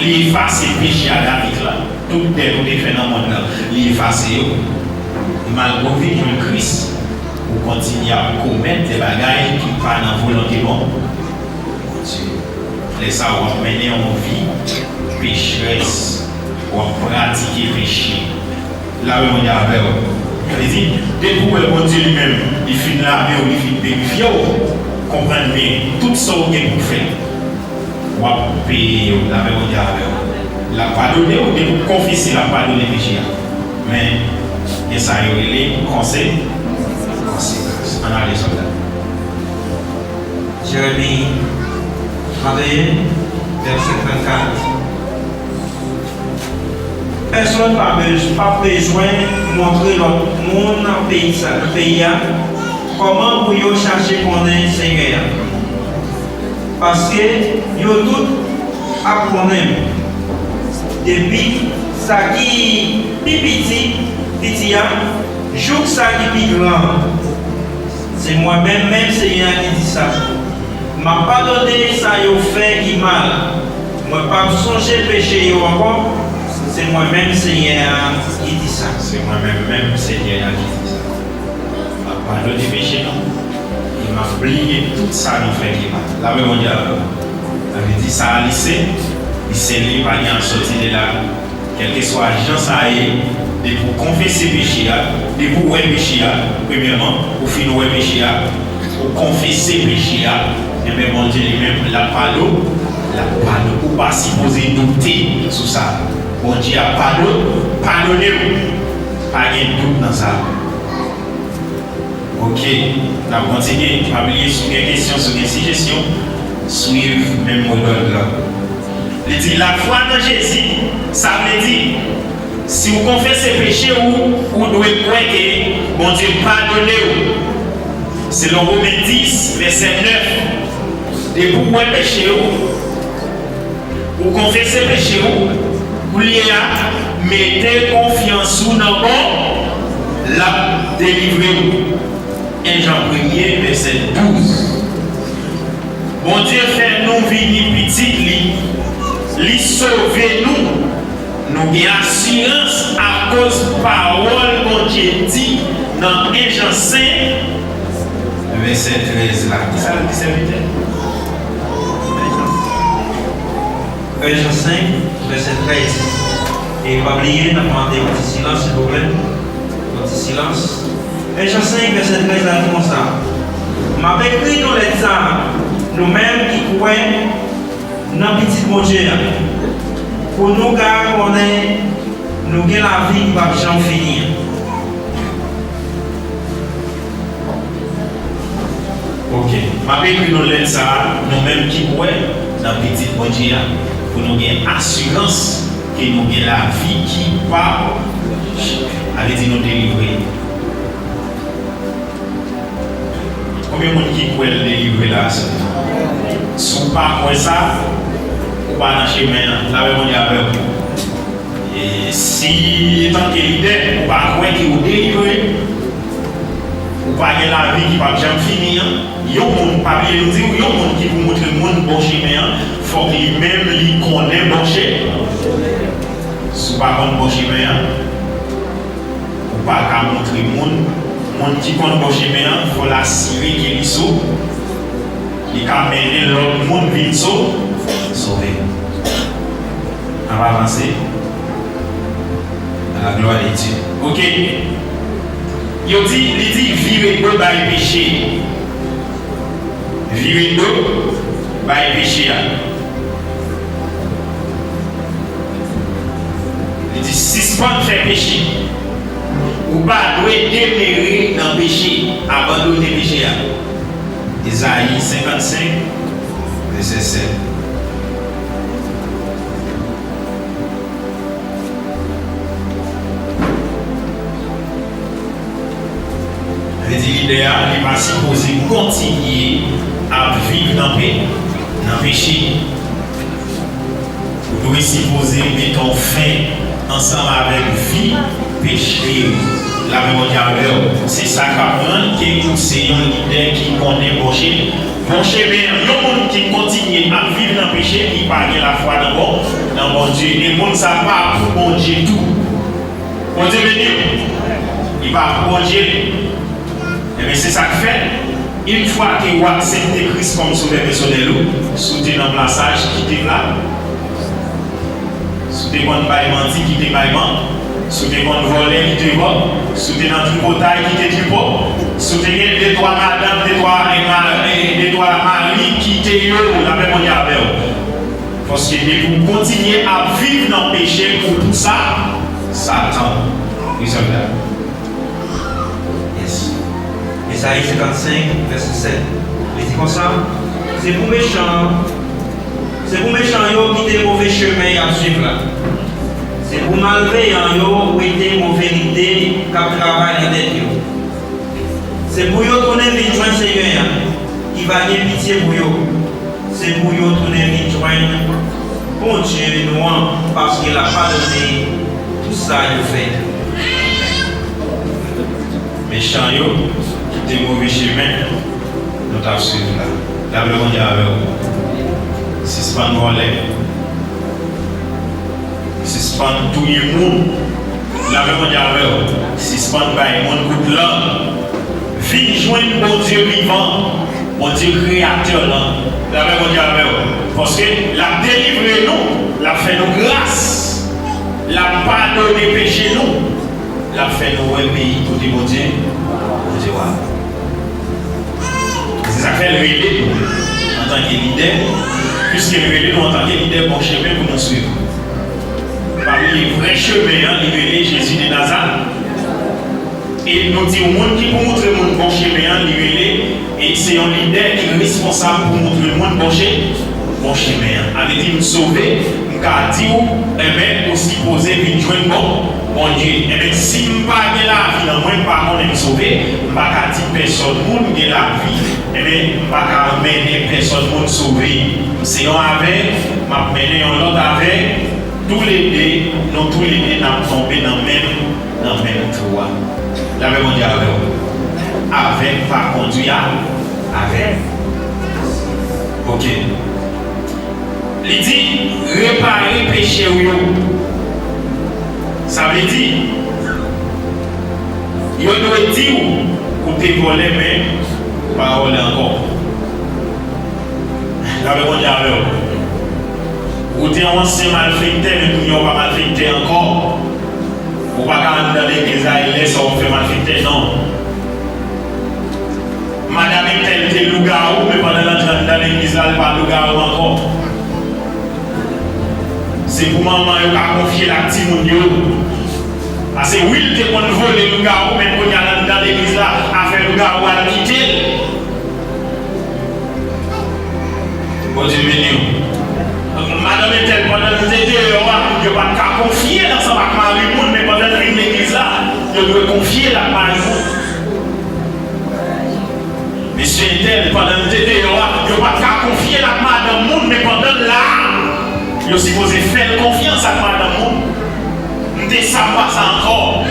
li efase peche adamik la. Tout dèt ou te fè nan mond lan, li efase yo. E malgre w vin jwenn Kris, ou kontinye ap komèt de bagay ki pa nan volonte Bon-, Bondye. Lè sa a, w ap mennen yon vi pechrès, w ap pratike peche. Lapè Bondye avè w. Sa vle di, depi w wè Bondye li menm, li fin lave w, li fin pirifye w, konprann byen, tout sa w gen pou w fè, w ap peye yo. Lapè Bondye avè w. L ap padone w, depi w konfese, l ap padone peche a. Men, gen sa yo rele konse-, konsekans. Ann ale sòlda. Jeremi trannteyen, vèsè trannkat. Pèsonn pa bez-, p ap bezwen montre lòt moun nan peyi sa, nan peyi a, kòman pou yo chache konnen Senyè a. Paske yo tout ap konnen m. Depi sa ki pi piti, piti a, jouk sa ki pi gran an. Se mwen menm, menm Senyè a ki di sa. M ap padone sa yo fè ki mal. Mwen p ap sonje peche yo ankò. Se mwen menm Senyè a ki di sa. Se mwen menm, menm Senyè a ki di sa. M ap padone peche nou. E m ap bliye tout sa nou fè ki mal. Lapè Bondye avè w. Sa vle di sa a, li se, li se li, pa gen ap soti de la. Kèlkeswa jan sa ye, depi w konfese peche a, depi w wè peche a, premyèman, ou fin wè peche a, ou konfese peche a, enben, Bondye li menm, l ap pado-, L ap padone. Ou pa sipoze doute sou sa. Bondye ap padone, padone w. Pa gen dout nan sa. Ok, n ap kontinye. Pa bliye, si w gen kesyon, si w gen sijesyon, swiv menm modòd la. Li di, lafwa nan Jezi, sa vle di, si w konfese peche w, ou dwe kwè ke Bondye padone w. Selon Women dis, vèsè nèf, depi w wè peche w, ou konfese peche w, koulye a, mete konfyans ou nan bon, l ap delivre w. En Jan premye, vèsè douz. Bondye fè nou vini pitit li, li sove nou. Nou gen asirans akoz pawòl Bondye di nan en Jan senk, vèsè trèz la. Kisa l di, sèvitè? En Jan senk, vèsè trèz. E pa bliye, n ap mande yon ti silans, silvouplè. Yon ti silans. En Jan senk, vèsè trèz la di konsa, m ap ekri nou lèt sa a, nou menm ki kwè nan Pitit Bondye a, pou nou ka konnen nou gen lavi ki p ap janm fini an. Ok. M ap ekri nou lèt sa a, nou menm ki kwè nan Pitit Bondye a, pou nou gen asirans ke nou gen lavi ki pa, sa vle di nou delivre. Konbyen moun ki kwè l delivre la a sèlman? Si w pa kwè sa, ou pa nan chemen an. Lapè Bondye avè w. E si, etanke lidè, ou pa kwè ke w delivre, ou pa gen lavi ki p ap janm fini an, yon moun, pa bliye nou di w, yon moun ki pou montre moun bon chemen an, fòk li menm li konnen bon chemen. Si w pa konn bon chemen an, ou pa ka montre moun. Moun ki konn bon chemen an, fò l asire ke li sou, li ka mennen lòt moun vin so-, sove. N ap avanse. A la glwa de Dye. Ok. Yo di, li di, vire do bay peche. Vire do bay peche a. Li di, sispann fè peche. Ou pa dwe demere nan peche. Abandone peche a. Ezayi senkannsenk, vèsè sèt. Vle di lidè a, li pa sipoze kontinye ap viv nan pe-, nan peche. Ou dwe sipoze mete yon fen ansanm avèk vi peche. Lapè Bondye avè w. Se sa k ap rann ke ou se yon lidè ki konnen bon che-, bon chemen an. Yon moun ki kontinye ap viv nan peche, li pa gen lafwa nan bon, nan Bondye. E moun sa a pa pou Bondye tou. Bondye beni w. Li pa pou Bondye. Ebyen, se sa k fè, yon fwa ke w aksepte Kris kòm Sovè pèsonèl ou, si w te nan blasaj, kite bla. Si w te konn bay manti, kite bay man-, si w te konn vòlè, kite vòl. Si w te nan tripotay, kite tripo. Si w te gen de twa madanm, de twa, e, ma-, e, de twa mari, kite yo. Lapè Bondye avè w. Paske depi w kontinye ap viv nan peche, ou pou sa, Satan. Wi, sèvitè. Yes. Ezayi senkannsenk, vèsè sèt. Li di konsa, se pou mechan, se pou mechan yo kite move chemen y ap swiv la. Se pou malveyan yo wete move lide k ap travay nan tèt yo. Se pou yo tounen vin jwenn Senyè a, ki va gen pitye pou yo. Se pou yo tounen vin jwenn Bondye nou an, paske l ap padone tout sa yo fè. Mechan yo, kite move chemen nou t ap swiv la. Lapè Bondye avè w. Sispann vòlè. Sispann touye moun. Lapè Bondye avè w. Sispann bay moun kout lang. Vin jwenn Bondye vivan, Bondye kreyatè lan. Lapè Bondye avè w. Paske l ap delivre nou, l ap fè nou gras, l ap padone peche nou, l ap fè nou wè peyi kote Bondye, Bondye w a. Se sa k fè l rele nou, antanke lidè, Piske l rele nou antanke lidè bon chemen pou nou swiv. Pa bliye, vrè chemen an, li rele Jezi de Nazarèt. E nou di w moun ki pou moutre moun bon chemen an, li rele, e se yon lidè ki responsab pou moutre moun bon che-, bon chemen an. Sa vle di m sove, m ka di w, enben, ou sipoze vin jwenn bon, Bondye. Enben, si m pa gen lavi nan mwen, m pa konnen m sove, m pa ka di pèsòn moun gen lavi, enben, m pa ka mennen pèsòn moun sove. Se yon avèg, m ap mennen yon lòt avèg, toulede, nou toulede n ap tonbe nan menm, nan menm twou a. Lapè Bondye avè w. Avèg pa kondui a avèg. Ok. Li di, repare peche w yo. Sa vle di, yo dwe di w, ou te vòlè, men ou pa vòlè ankò. Lapè Bondye avè w. Ou te yon ansyen malfektè, men kounye a ou pa malfektè ankò. Ou pa ka anndan legliz la e lè sa w ap fè malfektè, non. Madanm entèl te lougawou, men pandan l antre anndan legliz la, l pa lougawou ankò. Se pou manman yo ka konfye l ak timoun yo. Paske wi, l te konn vole lougawou, men kounye a l anndan legliz la, afè lougawou a l kite l. Bondye beni w. Madanm entèl, pandan l te deyò a, yo pa t ka konfye l ansanm ak mari moun, men pandan l vin legliz la, yo dwe konfye l ak mari moun. Mesye entèl, pandan l te deyò a, yo pa t ka konfye l ak madanm moun, men pandan l la a, yo sipoze fè l konfyans ak madanm moun. M te sa, m pa sa ankò.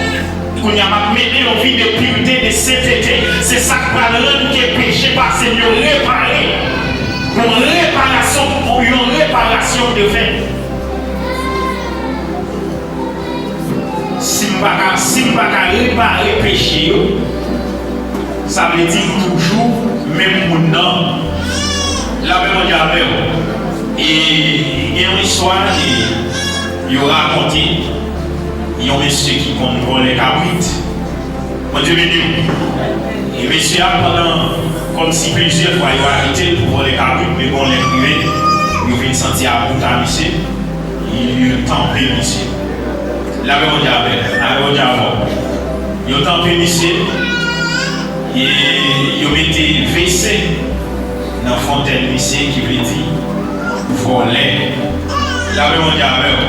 Kounye a, m ap mennen yon vi de pirte, de sentete. Se sa k pral rann ke peche pase m yo repare. Yon reparasyon, yon reparasyon de fèt. Si m pa ka, si m pa ka repare peche yo, sa vle di m toujou menm moun nan. Lapè Bondye avè w. E gen yon istwa ke yo rakonte, yon mesye ki konn vòlè kabrit. Bondye beni w. E mesye a, pandan, kòmsi plizyè fwa yo arete l pou vòlè kabrit, men bon, lè k rive, yo vin santi a bout a misye, yo tanpe misye. Lapè Bondye avè, lapè Bondye avè w. Yo tanpe misye, e yo mete vese nan fontèn misye, ki vle di vòlè. Lapè Bondye avè w.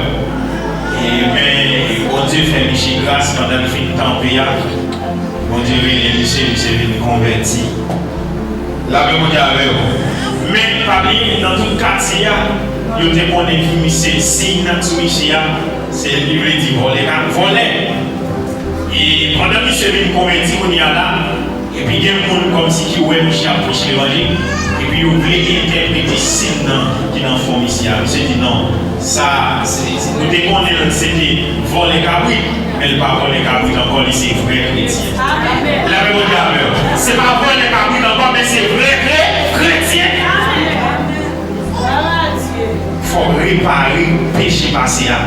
E men, Bondye fè misye gras, pandan l fin tanpe a, Bondye rele misye, misye vin konvèti. Lapè Bondye avè w. Men, pa bliye, nan tout katye a, yo te konnen ki misye, siy nan sou misye a, se li vle di vòlè, ka vòlè. E pandan misye vin konvèti kounye a la, epi gen moun kòmsi ki wè misye ap preche levanjil, epi yo vle entèprete siy nan ki nan fon misye a. Misye di, "Non, sa, se, se, nou te konnen l se te vòlè kabrit, men l pa vòlè kabrit ankò, li se vrè kretyen." Lapè Bondye avè w. Se pa vòlè kabrit ankò, men se vrè kre-, kretyen. Fò w repare peche pase a.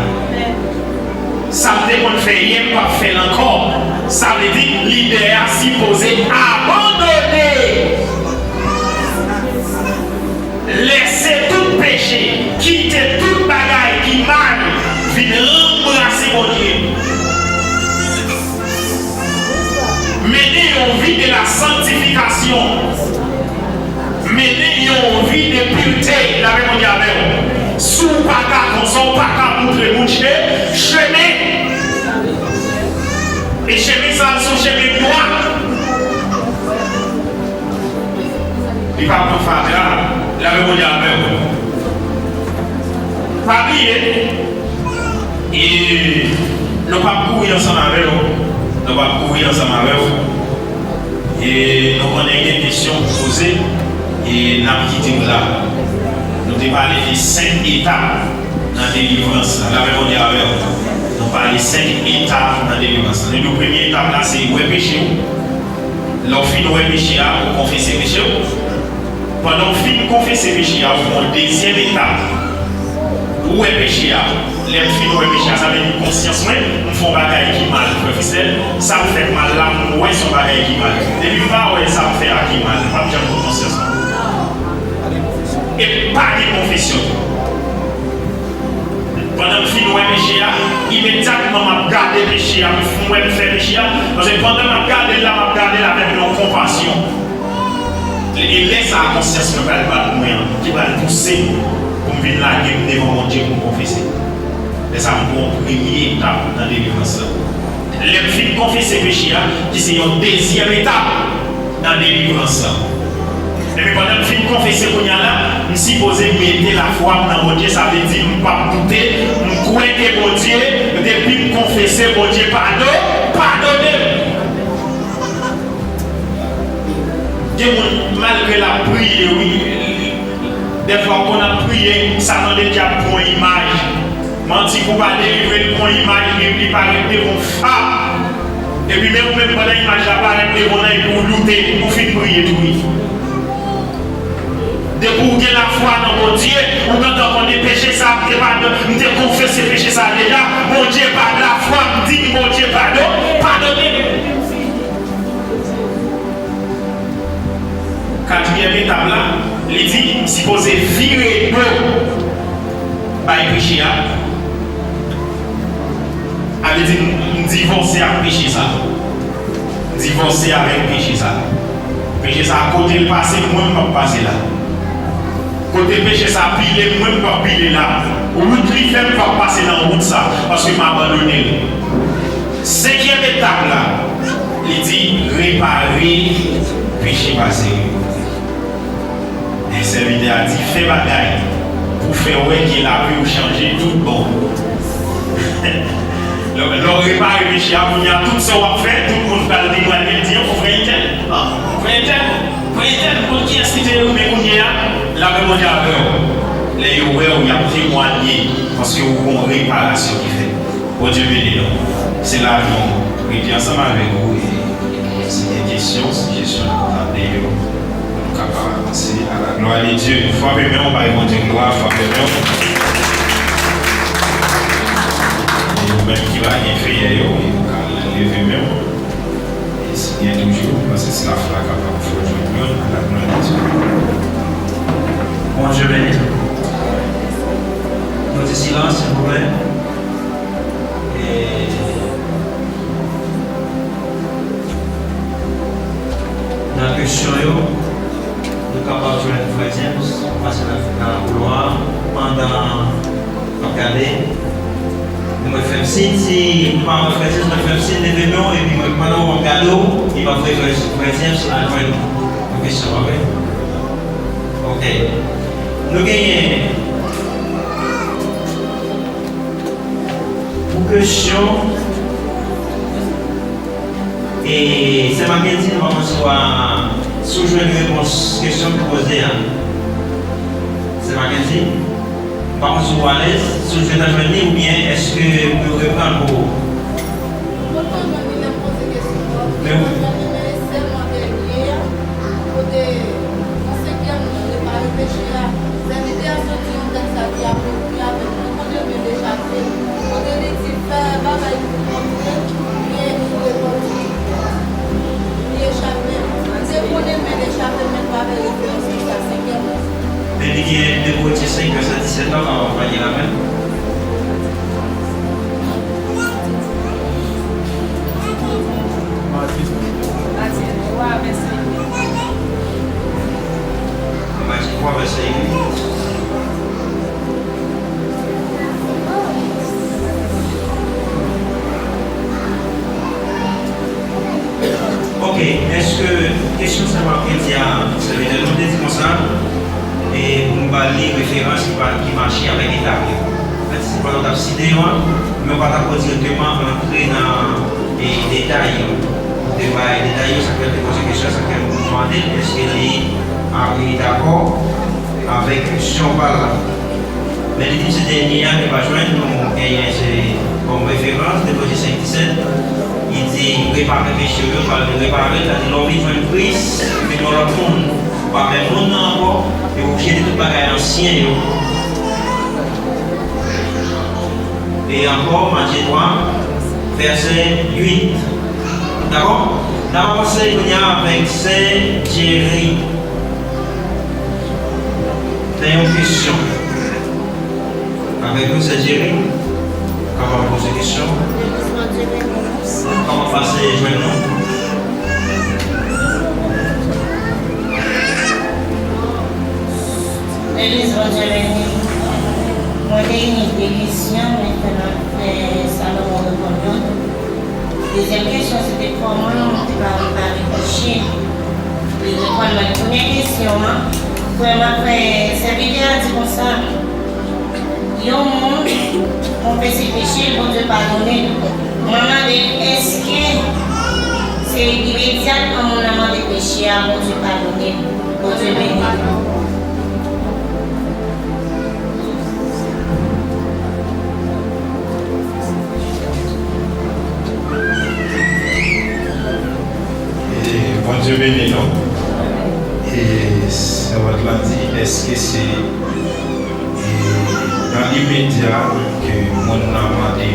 Sa m te konn fè yè, m p ap fè l ankò. Sa vle di, lidè a sipoze abandone. Lèse tout peche, kite tout bagay ki mal vin ranbrase Bondye. Mennen yon vi de la sanktifikasyon. Mennen yon vi de pirte. Lapè Bondye avè w. Si w pa ka konsa, w pa ka moutre moun che-, chemen. E chemen sa a, se yon chemen dwat. Li pa pran fatra. Lapè Bondye avè w. Pa bliye, e nou p ap kouri ansanm avè w. Nou p ap kouri ansanm avè w. E nou konnen gen kesyon pou poze, e n ap kite w la. Nou te pale de senk etap nan delivrans la. Lapè Bondye avè w. Nou pale senk etap nan delivrans la. Nou di w premye etap la, se wè peche w. Lè w fin wè peche a, ou konfese peche w. Pandan w fin konfese peche a, ou pran yon dezyèm etap. Ou wè peche a. Lè m fin wè peche a, sa vle di konsyans mwen, m fè yon bagay ki mal, frè Fisèl. Sa m fè k mal la, m wè se yon bagay ki mal. Depi m pa wè sa m fè a ki mal, m p ap janm pran konsyans mwen. E pa gen konfesyon. Pandan m fin wè peche a, imedyatman m ap gade peche a, m wè m fè peche a, paske pandan m ap gade l la, m ap gade l avèk yon konpasyon. E lè sa a, konsyans mwen pral bat mwen an, ki pral pouse m pou m vin lage m devan Bondye pou m konfese. Lè sa a, m pran yon premye etap nan delivrans lan. Lè m fin konfese peche a, ki se yon dezyèm etap nan delivrans lan. Epi pandan m fin konfese kounye a la, m sipoze mete lafwa m nan Bondye, sa vle di m p ap doute, m kwè ke Bondye, depi m konfese, Bondye pado-, padone m. Gen moun, malgre l ap priye, wi, dèfwa w konn ap priye, Satan deja pran imaj. Manti pou pa delivre l, pran imaj li, li parèt devan w, fap! Epi men ou menm, pandan imaj la parèt devan w nan, epi ou doute, ou fin priye tou wi. Depi ou gen lafwa nan Bondye, ou gentan konnen peche sa a, m te padon-, m te konfese peche sa a deja, Bondye pa lafwa, m di m Bondye padon, padone m. Katriyèm etap la, li di, m sipoze vire do bay peche a. A vle di, m, m divòse ak peche sa. M divòse avèk peche sa. Peche sa, kote l pase, mwen, m p ap pase la. Kote peche sa pile m, mwen, m p ap pile la. Wout li fè, m p ap pase nan wout sa, paske m abandone l. Senkyèm etap la, li di, repare peche pase yo. E sèvitè a di, fè bagay pou fè wè ke lavi w chanje tout bon. Lè, lè w repare peche a, kounye a, tout sa w ap fè, tout moun pral temwaye l, di, o, frè entèl, o, frè entèl, frè entèl, konn kiyès ki te renmen kounye a, lamen Bondye avè w. Lè yo wè w, y ap temwaye, paske w gon reparasyon ki fèt. Bondye beni nou. Se la nou rete ansanm avèk ou e si gen kesyon, sijesyon, nou tande yo, pou nou kapab avanse. A la glwa de Dye. Frape men w, bay Bondye glwa, frape men w. E ou menm ki pa gen feyè yo, ou ka leve men w. E si gen toujou, m panse staff la kapab fè w jwenn youn, a la glwa de Dye. Bondye beni nou. Nou ti silans, silvouplè. E nan kesyon yo, nou kapab jwenn frè James, pase nan, nan koulwa a, pandan n ap gade. Nou mèt fè m siy, si nou pa wè frè James, mèt fè m siy, leve men w, epi mwen, pandan w ap gade w, epi apre frè, frè James al jwenn yon kesyon, pa vre? Ok. Nou genyen pou kesyon, e Sè Mackenzie, nou pa konn si w a, si w jwenn repons kesyon ki poze a. Sè Mackenzie, m pa konn si w alèz, si w jwenn nan jwenn li, oubyen èske pou yo reprann pou ou? Mwen pa jwenn li lè m poze kesyon an. Men ou jwenn li, men sèlman dènye a, kote nan senkyèm jou, repare peche a, sèvitè a soti yon tèks la ki apwopye avèk nou, kote l vle dechape, kote li di fè bagay pou kontre, men li repanti. Li echape. Li te konnen, men li echape, men pa avè referans pou sa senkyèm jou. Men li gen de Korentyen senk, vèsè disèt la, pa, pa gen la menm. Matthieu trois, verset huit. Matthieu trois, verset huit. Ok, èske kesyon sa w ap di a, sèvitè nou te di konsa, e pou nou ba li referans ki pa, ki mache avèk etap yo. Sètadi se pandan w t ap site yo a, men w pa t ap pran dirèkteman antre nan, e, detay yo. Ou te bay detay yo, sa k fè m te poze kesyon, sa k fè m mande l, èske li, a, li dakò avèk kesyon pa l la. Men li di m se dènye a, li pa jwenn, nou genyen se kòm referans, de Korentyen senk disèt, li di, repare peche yo, pral repare, sètadi lè w vin jwenn Kris, ou vin yon lòt moun, ou pa menm moun nan ankò, e ou jete tout bagay ansyen yo. E ankò, Matye twa, vèsè uit. Dakò? N ap avanse kounye a avèk Sè Jerry. Gen yon kesyon. Avèk nou, sè Jerry. Kapab poze kesyon. Kòman pase jwenn nou? Legliz, Bondye beni. Mwen te gen de kesyon, men fè nan fè Salomon reponn yo. Dezyèm kesyon, se te kòman mwen te ka repare peche. Li reponn mwen premye kesyon an. Premyèman, frè, sèvitè a di konsa, yon moun konfese peche l, Bondye padone l. Mwen mande l, èske se imedyatman moun nan mande peche a, Bondye padone l? Bondye beni l. E, Bondye beni nou. E sèvant lan di, èske se, e, nan imedya ke moun nan mande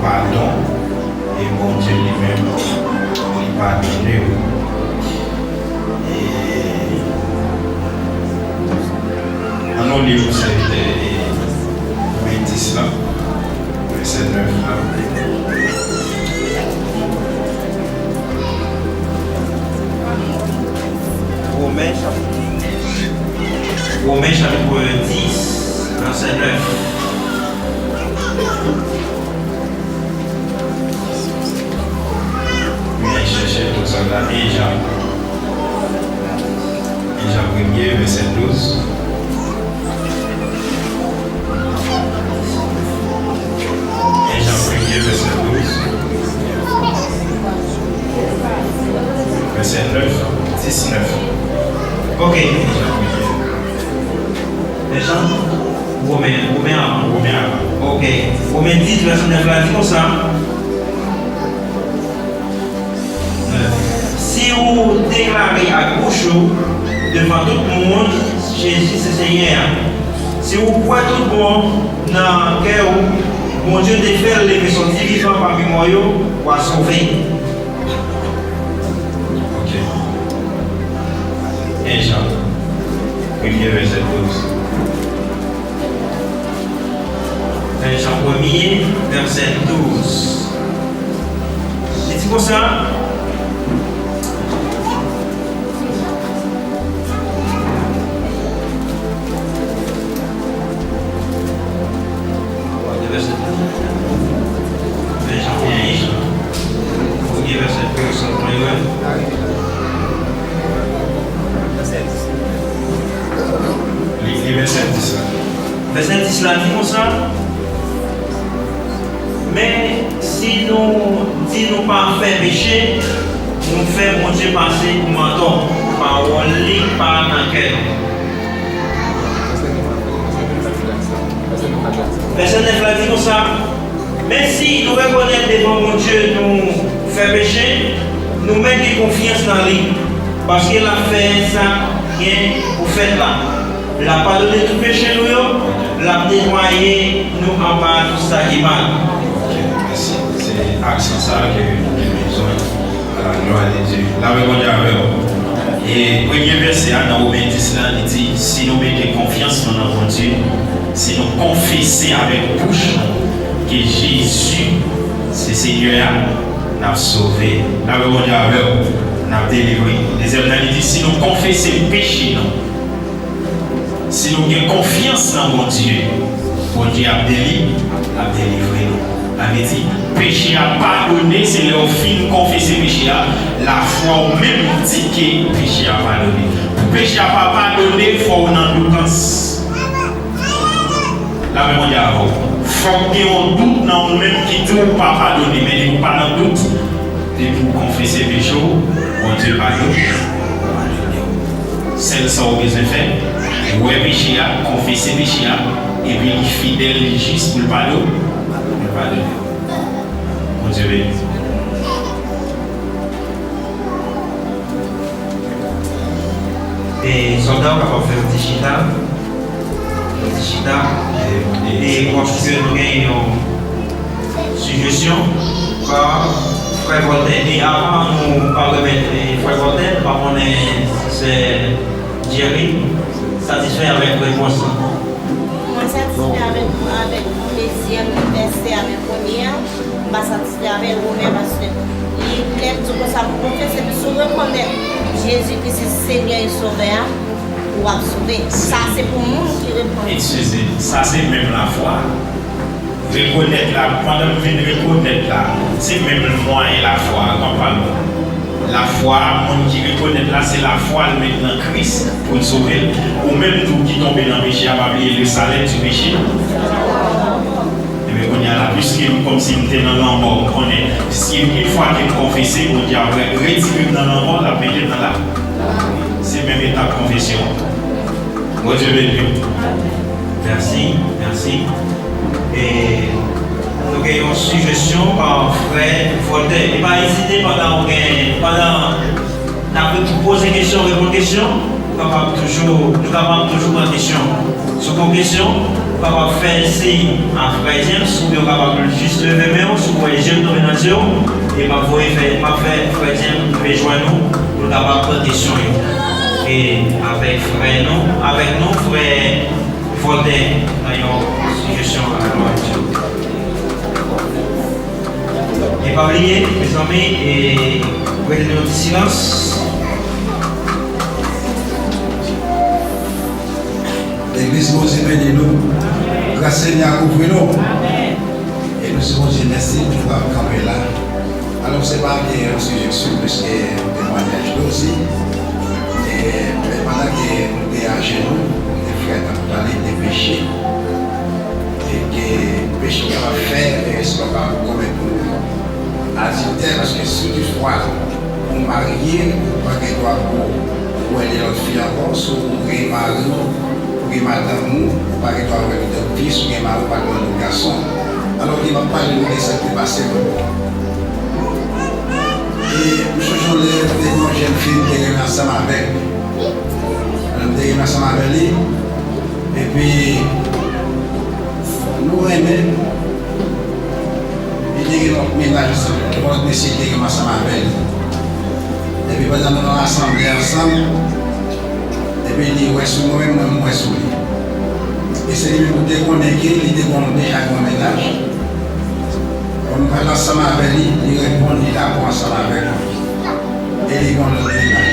padon, e Bondye li menm, li padone w? E, ann nou li pou sèvitè, e, Womè dis la, vèsè nèf la. Womè chapit, Womè chapit dis, vèsè nèf. Byen chèche tout sa la, en Jan. En Jan premye, vèsè douz. En Jan premye, vèsè douz. Vèsè nèf, disnèf. Ok, en Jan premye. En Jan? Womè, Womè avan. Womè avan. Ok. Womè dis, vèsè nèf la di konsa. Si w deklare ak bouch ou, devan tout moun, Jezi se Senyè a, si w kwè tout bon nan kè w, Bondye te fè l leve sòti vivan pami mò yo, w a sove. Ok. En Jan, premye vèsè douz. En Jan premye, vèsè douz. Li di konsa. Vèsè douz. En Jan premye, premye vèsè douz, sa w konn wè. Li, li vèsè dis la. Vèsè dis la di konsa, men si nou di nou pa fè peche, nou fè Bondye pase pou mantò, pawòl li pa nan kè nou. Vèsè nèf la di konsa, men si nou rekonèt devan Bondye nou fè peche, nou mèt gen konfyans nan li, paske l ap fè sa k gen pou fèt la. L ap padone tout peche nou yo, l ap netwaye nou anba tout sa ki mal. Ok, mèsi. Se aksan sa a ke nou te bezwen. Glwa a Dye. Lapè Bondye avè w. E premye vèsè a nan Women dis la, li di, si nou mete konfyans nou nan Bondye, si nou konfese avèk bouch nou ke Jezi se Senyè a, n ap sove. Lapè Bondye avè w. N ap delivre. Dezyèm nan, li di, si nou konfese peche nou, si nou gen konfyans nan Bondye, Bondye ap deli-, ap delivre nou. Sa vle di, peche a padone, se lè w fin konfese peche a, lafwa w menm di ke peche a padone. Pou peche a pa padone, fò w nan doutans. Lapè Bondye avè w. Fòk gen yon dout nan ou menm ki di w pa padone, men depi w pa nan dout, depi w konfese peche w, Bondye padone. Sèl sa w bezwen fè, wè peche a, konfese peche a, epi li fidèl, li jis pou l padone, pou l padone. Bondye beni. E sòlda, w kapab fè yon ti chita. Yon ti chita. E, e, e, paske nou gen yon sijesyon pa Frè Voltaire. E avan nou pa remèt, e, Frè Voltaire, nou pa konnen si sè Jerry. Satisfè avèk repons lan? Mwen satisfè avèk, avèk dezyèm vèsè a, men premye a, m pa satisfè avè l, Women, paske li klè, l di konsa, pou konfese, si w rekonèt Jezi Kris se Senyè e Sovè a, w ap sove. Sa se pou moun ki rekonèt. Eskize, sa se menm lafwa. Rekonèt la, pandan m vin rekonèt la, se menm mwayen lafwa a, m ap pale w. Lafwa a, moun ki rekonèt la, se lafwa l met nan Kris pou l sove l. Ou menm tou ki tonbe nan peche a, pa bliye le salaire du péché. Ebyen, kounye a la, piske m kòmsi m te nan lanmò, m konnen, si yon fwa ke m konfese, Bondye ap re-, retire m nan lanmò, l ap mete m nan la. Se menm etap konfesyon. Bondye beni w. Mèsi, mèsi. E nou gen yon sijesyon pa frè Voltaire. E pa ezite pandan ou gen, pandan n ap poze kesyon, reponn kesyon, ou kapab toujou, nou kapab toujou pran kesyon. Si w gen yon kesyon, ou kapab fè siy a frè James, oubyen ou kapab jis leve men w, si w wè je m tonbe nan je w, e m ap voye fè, m ap fè frè James rive jwenn ou, pou l kapab pran kesyon yo. E avèk frè nou, avèk nou, frè Voltaire, nan yon sijesyon a glwa a Dye. E pa bliye, mezanmi, e rete nan ti silans. Legliz, Bondye beni nou. Gras Senyè a kouvri nou. E nou di Bondye mèsi pou nou ap kanpe la. Alò, se pa gen yon sijesyon plis ke temwayaj nou osi. E, men pandan ke nou te ajenou, nou te frè t ap pale de peche. E ke peche kapab fè, e, si w pa komèt yon adiltè, paske si toutfwa ou marye, ou pa gen dwa pou ou wè de lòt fi ankò, si w gen mari w, ou gen madanm ou, ou pa gen dwa wè de lòt fi, si w gen mari w pa gen lòt gason. Alò, m ap pale nou de sa ki te pase m. E m sonje yon lè, te gen yon jèn fi m te renmen ansanm avèk. Lè m te renmen ansanm avè li, epi nou renmen, li te gen lòt mennaj ansanm, yon lòt mesye ki te renmen ansanm avè li. Epi pandan nou nan asanble ansanm, epi li wè sou mwen, mwen, mwen wè sou li. E se li menm ki te konnen ke li te gon, deja gon mennaj. Lè m pral ansanm avè li, li reponn li dakò ansanm avèk mwen. E li gon lòt mennaj.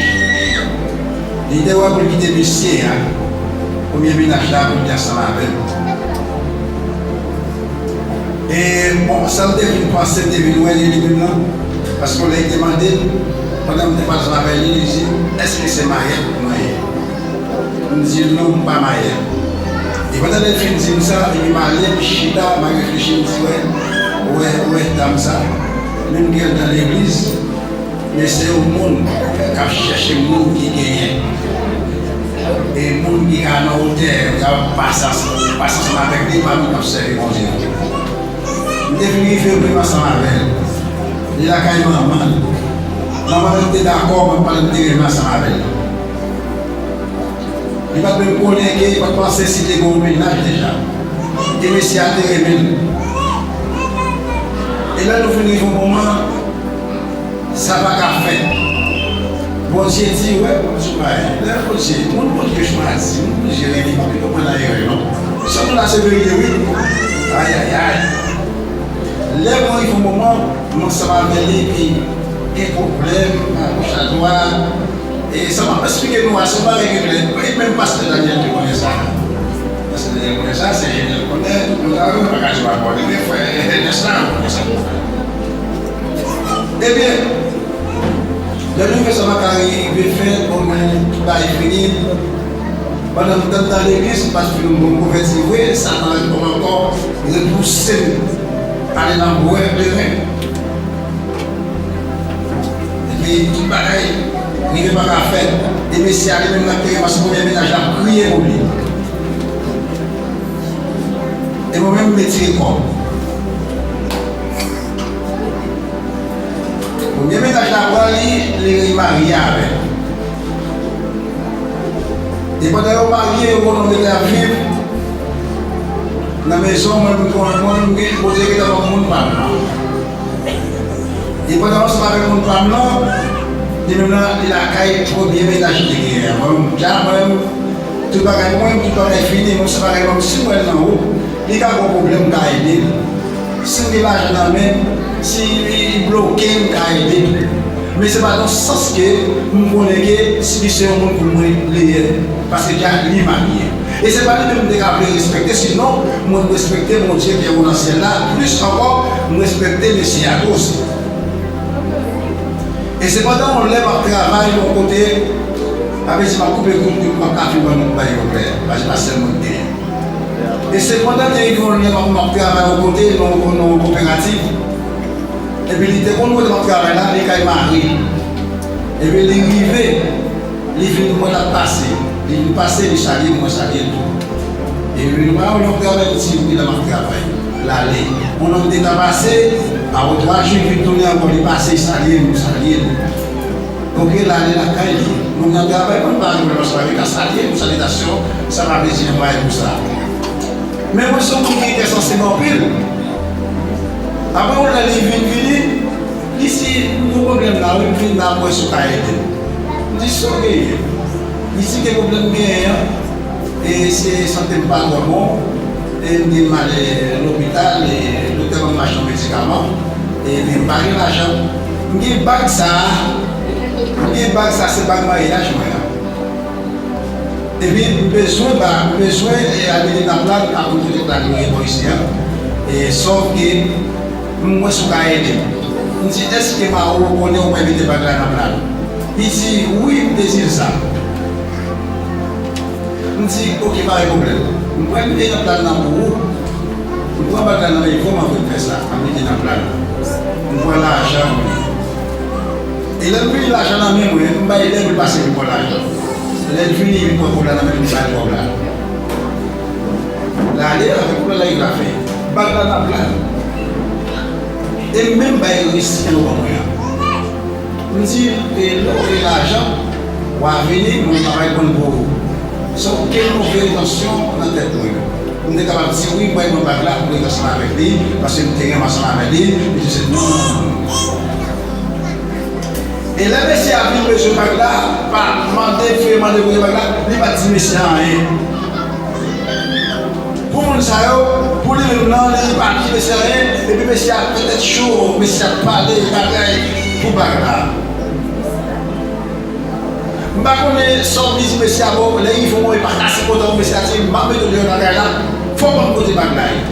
Li te wè pou l kite mesye a, premye mennaj la, pou l te ansanm avè m. E, bon, sa m te vin panse, m te vin wè li, li menm nan, paske lè li te mande m, pandan m te pral ansanm avè li, li di m, "Èske se Mayèt mwen ye?" M di l, "Non, m pa Mayèt." E pandan l fin di m sa, epi m ale, m chita, m al reflechi, m di, "Wè, wè, wè, dam sa, menm ke l nan legliz, men se yon moun k ap chèche moun ki genyen. E moun ki ka nan wotè, k ap pase, pase ansanm avèk li, pa moun k ap sèvi Bondye." M te vin rive menm ansanm avè l. Li lakay manman l. Manman l te dakò, mwen pale, m te renmen ansanm avè l. Li pa t menm konnen ke, li pa t panse si te gen yon mennaj deja. E mesye a te renmen l. E lè nou vin rive yon moman, sa pa ka fèt. Bondye di, wè, Bondye bay. Lè Bondye, moun Bondye chwazi, moun Bondye renmen, pa pito pran nan erè, non. Sa nou la se verite, wi. Ayayay. Lè mwen rive yon moman, m ansanm avè li, epi gen pwoblèm, agoch, adwat. E sa m ap esplike nou a, se yon bagay ki klè. E menm pastè Daniel te konnen sa. Pastè Daniel konnen sa, se Jenèl konnen, tout moun la, mwen pa ka di w ankò. Ebyen, frè Ernest la, ou konnen sa pou fè. Ebyen, lè nou fè sa, pa ka rive fè, bon, men, tout bagay fini. Pandan m t ap nan legliz, m pa t fin bon konvèti vre, Satan ankò repouse m ale nan bwè kleren. Epi tout bagay rive pa ka fèt. E mesye a li menm nan teren, paske premye mennaj la ap kriye pou li. E mwen menm, m retire kò m. Premye mennaj la pran li, li remarye avè l. E pandan yo marye, yo gon lòt bagay ap viv nan mezon, mwen, mwen, mwen, mwen, Bondye gentan ban m moun pa m nan. E pandan m ansanm avèk moun pa m nan, li menm nan, li lakay premye mennaj li te genyen an. Mwen, ja, mwen, Tout bagay pou mwen, tout bagay fini, men se bagay mwen, si m wè l nan wout, li ka gen pwoblèm, m ka ede l. Si m gen lajan nan men m, si li bloke, m ka ede l. Men se pa nan sans ke m konnen ke si li se yon moun pou mwen, li ye, paske dja li marye. E se pa li menm m te ka vle respekte, sinon mwen respekte Bondye ki anwo nan syèl la, plis ankò, m respekte mesye a tou osi. E sepandan, yon lè m ap travay yon kote, sa vle di m ap koupe kout, kout, m ap ka fin ban nou bay yon klè, paske se pa sèl mwen ki genyen. E sepandan, te rive yon lè m ap, m ap travay yon kote, nan, nan yon koperativ, epi li te konn kote m ap travay la, li kay mari l. Epi li rive, li vin wè l ap pase. Li vin pase, li salye m, mwen salye l tou. Epi nou pa wè lè w travay, li di, wi, la m ap travay. L ale. Yon lòt de tan pase, apre twa jou, li vin tounen ankò, li pase, li salye m, mwen salye l. Oke, l ale lakay li. Moun nan travay, mwen pa gen pwoblèm ansanm avè l, li ka salye m, salitasyon, sa pa vle di anyen pou sa. Men mwen se yon moun ki gen kè sansib anpil. Apre yon lè li vin vini, li di, m gen pwoblèm la wi, m vin la pou wè si w ka ede m. M di, sa w genyen? Li di, gen pwoblèm m genyen an, e se sante m pa twò bon, e m gen mal, e, lopital, e doktè ban m achte yon medikaman, epi m pa gen lajan. M gen bag sa a, m gen bag sa a, se bag maryaj mwen an. Epi m bezwen ba, m bezwen, e, al mete nan plat, apre m mete plat mwen bò isi a. E sòf ke m wè si w ka ede m. M di, èske Maro konnen ou mwen mete bag la nan plat? Li di, wi, m te di l sa. M di, oke, pa gen pwoblèm. M pral mete nan plat nan pou ou. M pran bag la nan men l, kòman pou l fè sa? M ap mete nan plat. M pran lajan mwen. E lè m vini lajan nan men mwen, m bay lè pou l pase vin pran lajan. Lè l vini, vin pran kòb la nan men m, m bay kòb la. L ale avèk kòb la, l rive afè. Bag la nan plat. E m menm bay resi an ban mwen an. M di, e lè w gen lajan, w a vini, mwen pa pral pran l pou ou. San okenn move entansyon nan tèt mwen. M te kapab di wi, m pral pran bag la pou l ret ansanm avèk li, paske m te renmen ansanm avèk li, li di se non, non, non, non. E lè mesye a vin bezwen bag la, pa mande, fè mande kote bag la, li pa t di mesye a anyen. Pou moun sa yo, pou li menm nan, li pa di mesye anyen, epi mesye a fè tèt cho, mesye a pale bagay pou bag la. M pa konnen sa w di mesye a, bon, lè rive yon moman, li pa t ase kontan pou mesye a di, m ap mete w deyò nan kay la, fò w konn kote bag la ye.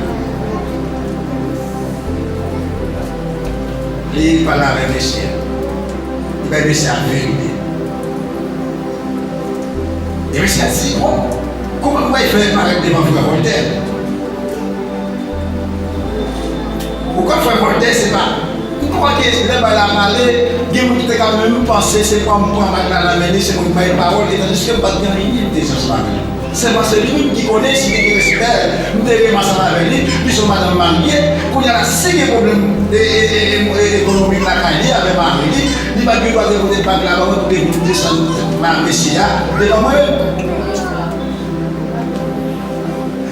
Li pale avèk mesye a. Li bay mesye a verite. E mesye a di, bon, kòman m pral fè parèt devan frè Vòltè? Ou kwè frè Vòltè se pa, m kwè ke lè bagay la pale, gen moun ki te ka menm panse se pa m pran bag la nan men li, se mwen ki bay pawòl, e tandiske m pa t gen anyen m te di ansanm avè l. Sèlman se li menm ki konnen si li te gen respè, m te renmen ansanm avè li, li se yon madanm marye, kounye a la si gen pwoblèm e, e, e, e, e, ekonomik lakay li avè mari li, li pa t gen dwa te pote bag la ban mwen pou te vin desann nan mesye a devan mwen menm.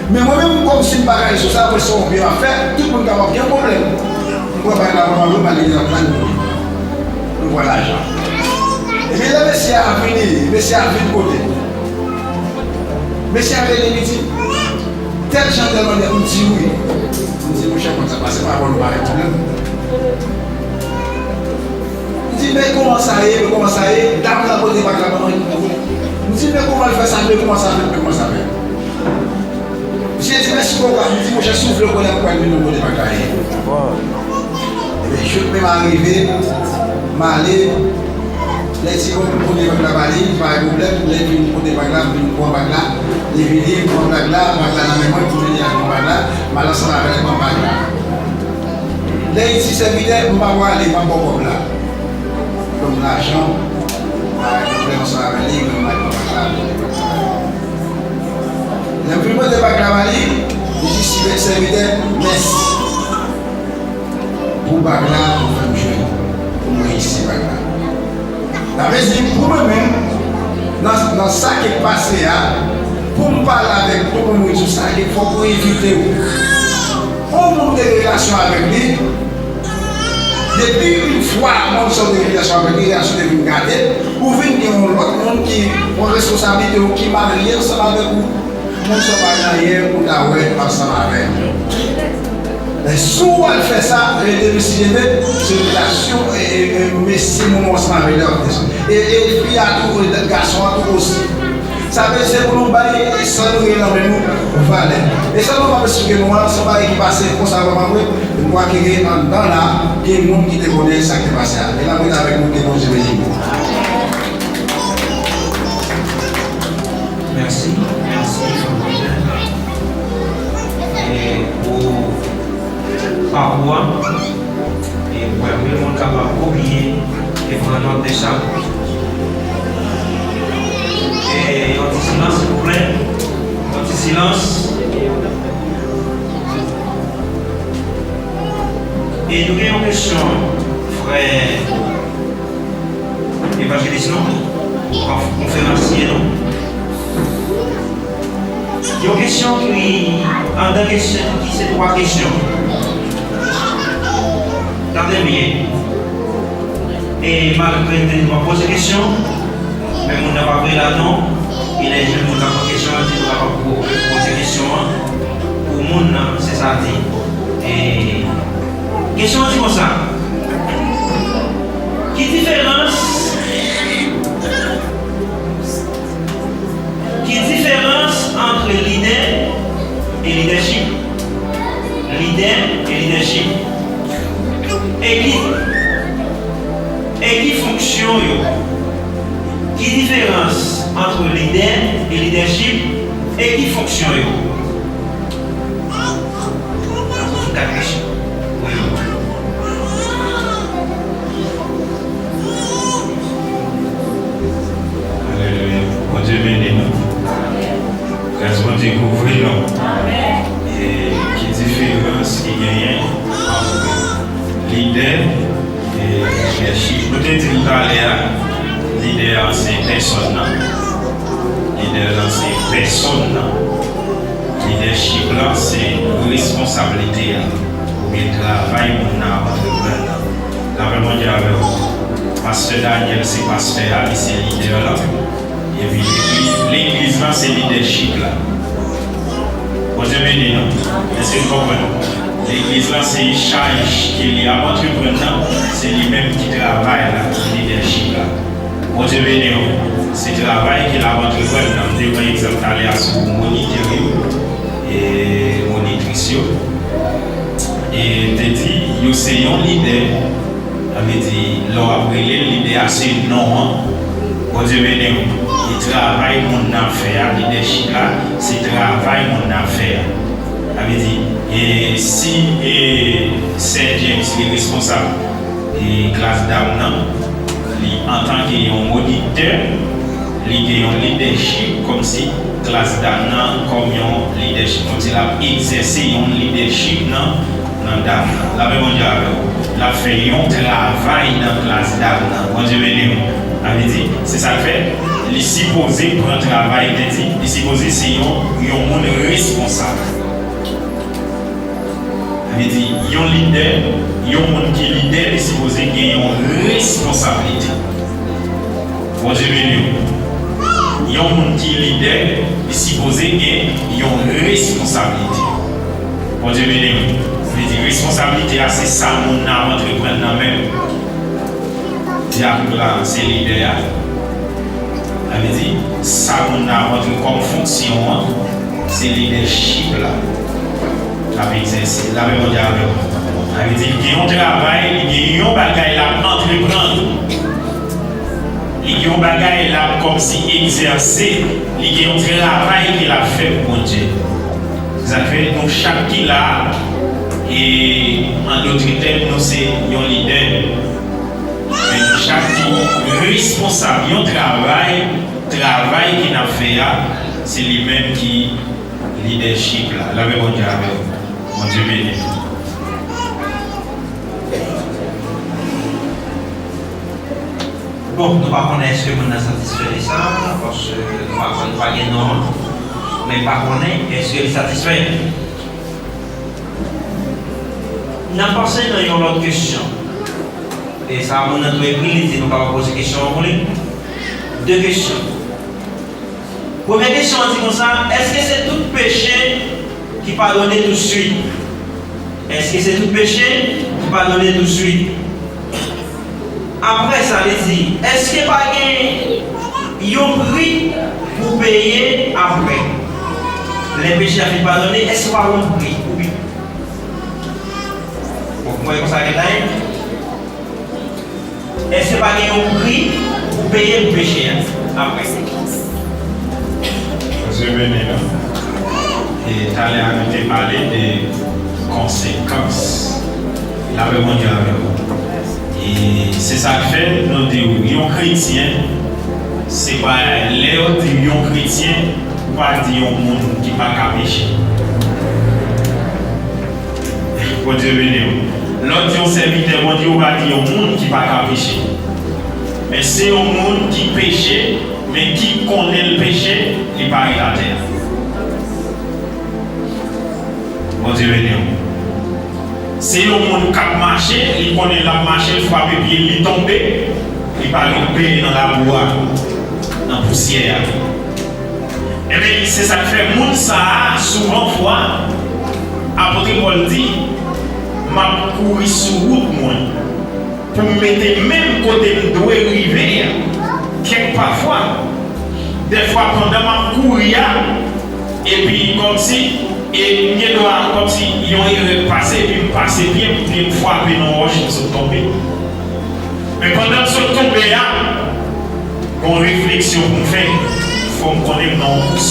Men mwen menm, kòmsi m pa ka ret sou sa, apre se yon byen m ap fè, tout moun kapab gen pwoblèm. M pran bag la, mwen, mwen, m al mete nan plat, m pran lajan. Ebyen, lè mesye a vini, mesye a vin kote m. Mesye a rele, li di, tèl jan, tèl mannyè, m di wi. M di, monchè, konn sa pase, pa bon, nou pa gen pwoblèm. M di, men kòman sa ye, men kòman sa ye, dam nan pote bag la ban mwen. M di, men kòman l fè sa, men kòman sa fèt, men kòman sa fèt. Misye di, mèsi bokou, m di, monchè, si w vle w konnen, m pral vin nan kote bag la ye. Ebyen, jouk men m arive, m ale, lè ti moun pote bag la ba li, pa gen pwoblèm, lè vin pote bag la, m vin pran bag la, li vini, m pran bag la, bag la nan men mwen, m vini al pran bag la, m al ansanm avè l pran bag la. Lè li di sèvitè, m pa pwale, m ap ba w kòb la. Ban m lajan, pa gen pwoblèm ansanm avè li, men m pa gen lajan. Lè m fin pote bag la ba li, li di, sèvitè, mèsi pou bag la ou fè m jwenn, pou mwen reyisi bag la. Sa vle di, pou mwen menm, nan, nan sa ki pase a, pou m pale avèk nou, pou m di w sa, fòk ou evite w. Yon moun ou te gen relasyon avèk li, depi yon Twa moun sa w te gen relasyon avèk li, relasyon te vin gate, ou vin gen yon lòt moun ki pran responsablite w, ki marye ansanm avèk ou. Moun sa w pa gen anyen pou w ta wè ansanm avè l. Men si w al fè sa, rete mesye leve, se relasyon, e, e, e, mesye moun ou ansanm avè l yo ap desann. E, e fi a tou, e, gason an tou osi. Sa vle di se pou nou bay sa nou gen nan men nou valè. E sa nou ap esplike nou an, se yon bagay ki pase konsa vrèman vre. M kwè ke gen anndan la, gen moun ki te konnen sa k te pase a. E n ap rete avèk nou, ke Bondye beni nou. Mèsi, mèsi, fanm Bondye. E pou pakou a, e pou anpil moun kapab kopye e pran nòt de sa. E yon ti silans, silvouplè. Yon ti silans. E nou gen yon kesyon, frè evanjelis nou, konf-, konferansye nou. Yon kesyon ki, anndan kesyon, ki se twa kesyon. Tande byen. E malgre ke nou ap poze kesyon, men moun nan pa vle la non. E lè jwenn moun nan pran kesyon an, di nou kapab po-, poze kesyon an pou moun nan, se sa di. E kesyon an di konsa. Ki diferans, ki diferans ant lidè e lidèchip? Lidè e lidèchip. E ki, e ki fonksyon yo? Ki diferans ant lidè e lidèchip? E ki fonksyon yo? Kat kesyon. Wi. Alelouya. Bondye beni nou. Gras Bondye kouvri nou. E ki diferans ki genyen ant lidè e lidèchip? Nou te di l talè a, lidè a se pèsòn nan. Lidè lan se pèsòn nan. Lidèchip lan se responsablite a, oubyen travay moun nan ap antreprann nan. Lapè Bondye avè w. Pastè Daniel se pastè a, li se lidè lan. Epi legliz, legliz lan se lidèchip la. Bondye beni nou. Èske nou konprann? Legliz lan se chaj ke li ap antreprann nan, se li menm ki travay la, ki lidèchip la. Bondye beni w. Se travay ke l ap antreprann nan. M te pran egzanp talè a sou monitè yo, e monitris yo. E m te di, yo se yon lidè. Sa vle di, lè w ap rele l, lidè a se non an. Bondye beni w. E travay moun nan ap fè a, lidèchip la, se travay moun nan ap fè a. Sa vle di, e si, e Sè James li responsab, e klas dam nan, li antanke yon monitè, li gen yon lidèchip kòmsi klas dam nan kòm yon lidèchip, kòmsi l ap egzèse yon lidèchip nan, nan dam nan. Lapè Bondye avè w. L ap fè yon travay nan klas dam nan. Bondye beni w. Sa vle di, se sa k fè, li sipoze pran travay, te di, li sipoze se yon, yon moun responsab. Sa vle di, yon lidè, yon moun ki lidè, li sipoze gen yon responsablite. Bondye beni w. Yon moun ki lidè, li sipoze gen yon responsablite. Bondye beni w. Sa vle di, responsablite a, se sa moun nan ap antreprann nan menm. Dyak la, se lidè a. Sa vle di, sa moun nan ap antre kòm fonksyon an, se lidèchip la l ap egzèse. Lapè Bondye avè w. Sa vle di, li gen yon travay, li gen yon bagay l ap antreprann. Li gen yon bagay l ap kòmsi egzèse. Li gen yon travay ke l ap fè pou Bondye. Se sa k fè nou chak ki la a, e an dòt tèm, nou se yon lidè. Men nou chak ki responsab yon travay, travay ke n ap fè a, se li menm ki lidèchip la. Lapè Bondye avè w. Bondye beni nou. Bon, nou pa konnen èske moun nan satisfè de sa, paske nou pa konn, nou pa gen non an. Men pa konnen èske li satisfè. N ap pase nan yon lòt kesyon. E sa moun nan tou ekri, li di nou kapab poze kesyon an pou li. De kesyon. Premye kesyon an di konsa, èske se tout peche ki padone tousuit? Èske se tout peche ki padone tousuit? Apre sa, li di, èske pa gen yon pri pou peye apre? Lè peche a fin padone, èske pa gen yon pri pou peye? Bon, mwen konsa gen la. Èske pa gen yon pri pou peye pou peche a apre? Bondye beni nou. E talè a nou te pale de konsekans. Lapè Bondye avè w. E se sa k fè nou di w, yon kretyen, se pa lè yo di yon kretyen, ou pa di yon moun ki pa ka peche. Bondye beni w. Lè w di yon sèvitè Bondye, ou pa di yon moun ki pa ka peche. Men se yon moun ki peche, men ki konnen l peche, li pa ret atè a. Bondye beni w. Se yon moun k ap mache, li konnen l ap mache, l frape pye l, li tonbe, li pa ret benyen nan labou a, nan pousyè a. Ebyen, se sa k fè moun sa a, souvan fwa, apot Pòl di, m ap kouri sou wout mwen pou m mete men m kote m dwe rive a. Kèk pafwa, dèfwa pandan m ap kouri a, epi kòmsi, e m gen dwa, kòmsi yon erè pase, epi m pase pye m, pye m frape nan wòch, m sot tonbe. Men pandan m sot tonbe a, gon refleksyon pou m fè, fò m konnen m nan yon kous.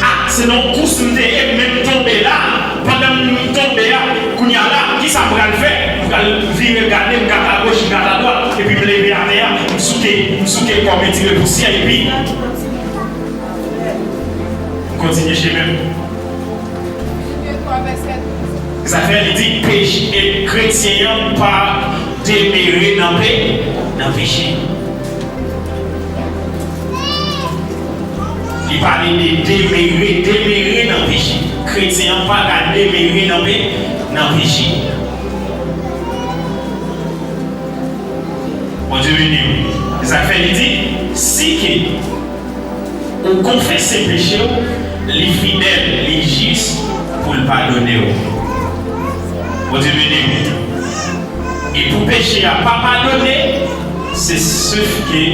A, se nan yon kous m te ye, men m tonbe la, pandan m tonbe a, kounye a la, kisa m pral fè? M pral vire gade, m gade agoch, m gade adwat, epi m leve atè a, m souke, m souke kò m, etire pousyè, epi m kontinye chemen m. Sa fè li di, peche, e kretyen an pa demere nan pe, nan peche. Li pale de demere, demere nan peche. Kretyen an pa ka demere nan pe, nan peche. Bondye beni w. E sa k fè li di, si ke ou konfese peche w, li fidèl, li jis pou l padone w. Bondye beni w. E pou peche a pa padone, se sif ke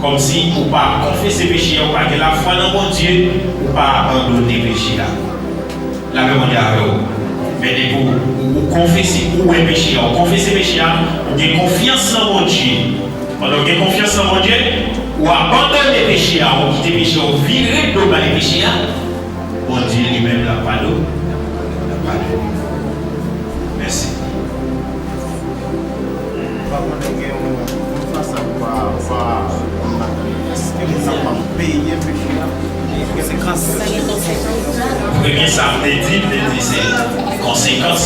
kòmsi ou pa konfese peche a, ou pa gen lafwa nan Bondye, ou pa abandone peche a. Lapè Bondye avè w. Men depi w, ou, ou konfese, ou wè peche a, ou konfese peche a, ou gen konfyans nan Bondye. Pandan w gen konfyans nan Bondye, ou abandone peche a, ou kite peche a, ou vire do bay peche a, Bondye li menm l ap padone, l ap padone. Mèsi. Pa konnen gen yon, yon fason pa, pa, èske moun nan pa peye peche a? Konsekans. Premye sa m te di, m te di se konsekans.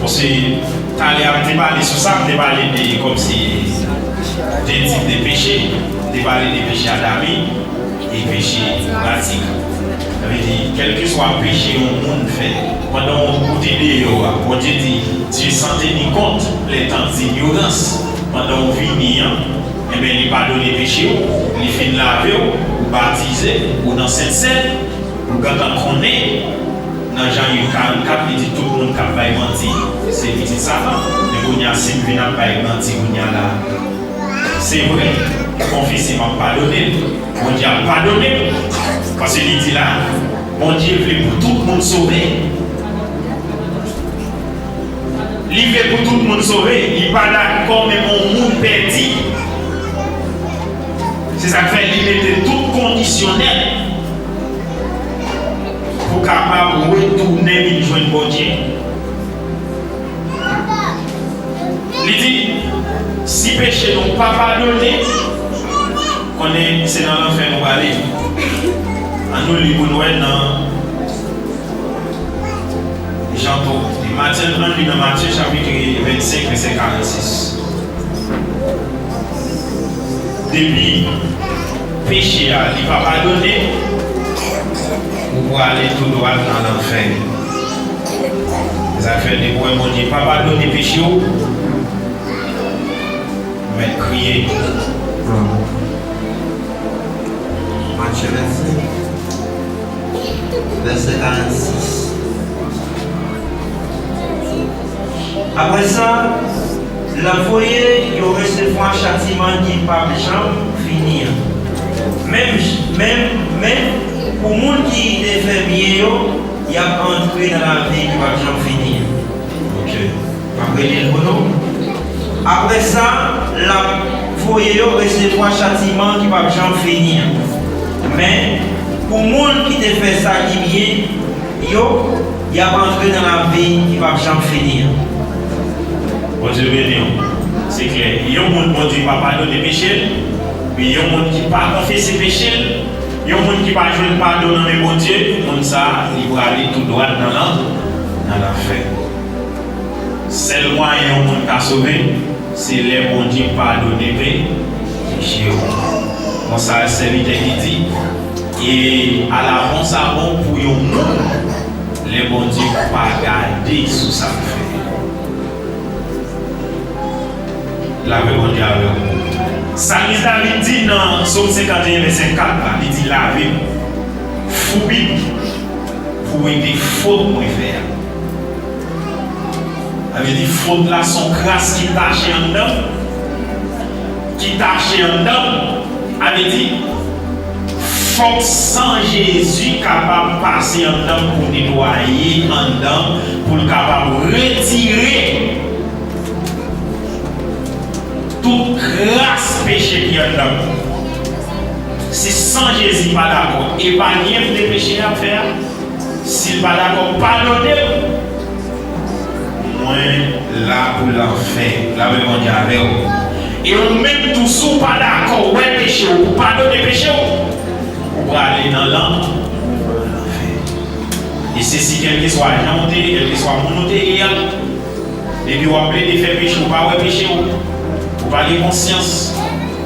Paske talè a m te pale sou sa, m te pale de kòmsi de tip de peche. M te pale de peche adamik e peche pratik. Sa vle di, kèlkeswa peche yon moun fè, pandan w, ou te deyò a, Bondye di, Dieu s'en tenait compte, les temps d'ignorance. Pandan w vini an, enben, li padone peche w, li fin lave w, ou batize, ou nan Sent Sèn, ou gentan konnen, nan Jan uit karannkat, li di tout moun k ap bay manti, se pitit Satan. Men kounye a, si m vin ap bay manti kounye a la, se vre, m konfese, m ap padone l. Bondye ap padone l. Paske li di la, Bondye vle pou tout moun sove. Li vle pou tout moun sove. Li pa dakò menm yon moun pèdi. Se sa k fè li mete tout kondisyonèl pou kapab retounen vin jwenn Bondye. Li di, si peche nou pa padone, konnen se nan lanfè nou prale. An nou li pou n wè nan Jan tou. Matye, ann li nan Matye chapit vennsenk, vèsè karannsis. Depi peche a, li pa padone, ou prale tou dwat nan lanfè. Se Sa fè depi w wè Bondye pa padone peche w, ou mèt kriye. Matye vennsenk, vèsè karannsis. Apre sa, l ap voye yo resevwa chatiman ki p ap janm fini an. Menm, menm, men, pou moun ki te fè byen yo, y ap antre nan lavi ki p ap janm fini an. Ok. M ap rele l pou nou. Apre sa, l ap voye yo resevwa chatiman ki p ap janm fini an. Men, pou moun ki te fè sa ki byen, yo, y ap antre nan lavi ki p ap janm fini an. Bondye beni w. Se klè, yon moun Bondye pa padone peche l, men yon moun ki pa konfese peche l, yon moun ki pa jwenn padon nan men Bondye, moun sa a, li prale tou dwat nan lan-, nan lanfè. Sèl mwayen yon moun ka sove, se lè Bondye padone pe-, peche w. Konsa, sèvitè ki di, e ala bon sa bon pou yon moun lè Bondye pa gade sou sa l fè. Lapè Bondye avè w. Salmis David di nan Sòm senkanteyen, vèsè kat la, li di, lave m, foubi m, pou wete fot mwen fè a. Sa vle di fot la se yon kras ki tache anndan m, ki tache anndan m. Sa vle di, fòk san Jezi kapab pase anndan m pou netwaye anndan m, pou l kapab retire tout kras peche ki anndan m. Si san Jezi pa dakò epanye m de peche y ap fè a, si l pa dakò padone m, mwen la pou lanfè. Lapè Bondye avè w. E ou menm tou, si w pa dakò wè peche w, pou padone peche w, ou prale nan lan-, lanfè. E se si kèlkeswa jan w te ye, kèlkeswa moun ou te ye a, depi w ap plede fè peche, ou pa wè peche w, ou pa gen konsyans,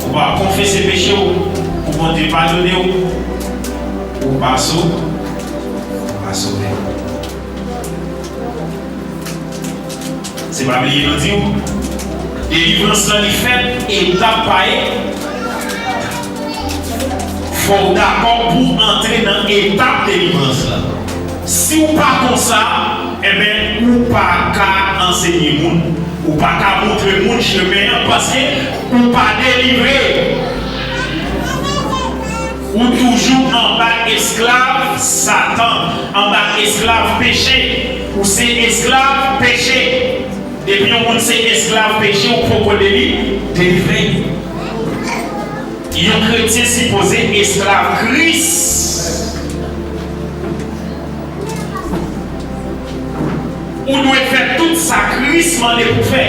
ou pa konfese peche w, pou Bondye padone w, ou pa so-, ou pa sove. Se pa bliye nou di w, delivrans lan li fèt etap pa e-, fò w dakò pou antre nan etap delivrans lan. Si w pa konsa, enben, ou pa ka ansenye moun. Ou pa ka montre moun chemen an paske ou pa delivre. Ou toujou anba esklav Satan, anba esklav peche. Ou se esklav peche. Depi yon moun se esklav peche, ou poko deli-, delivre. Yon kretyen sipoze esklav Kris. Ou dwe fè tout sa Kris mande pou fè.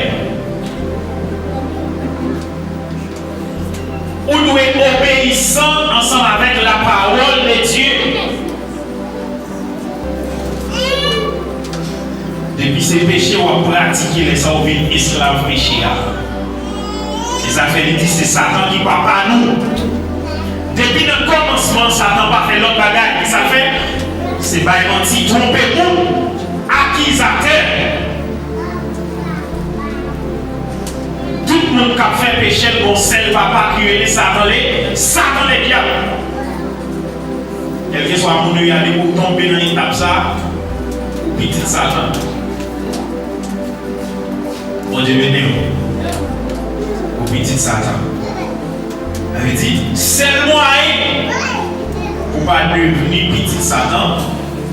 Ou dwe obeyisan ansanm avèk lapawòl de Dye. Depi se peche w ap pratike, lè sa w vin esklav peche a. Se sa k fè li di se Satan ki papa nou. Depi nan kòmansman, Satan pa fè lòt bagay. Ki sa l fè? Se bay manti, twonpe moun, akizatè. Tout moun k ap fè peche l gon sèl papa ki rele Satan, le, Satan Ledyab. Kèlkeswa moun ou ye a, depi w tonbe nan etap sa a, ou pitit Satan. Bondye beni w. Ou pitit Satan. Sa vle di, sèl mwayen pou w pa devni pitit Satan,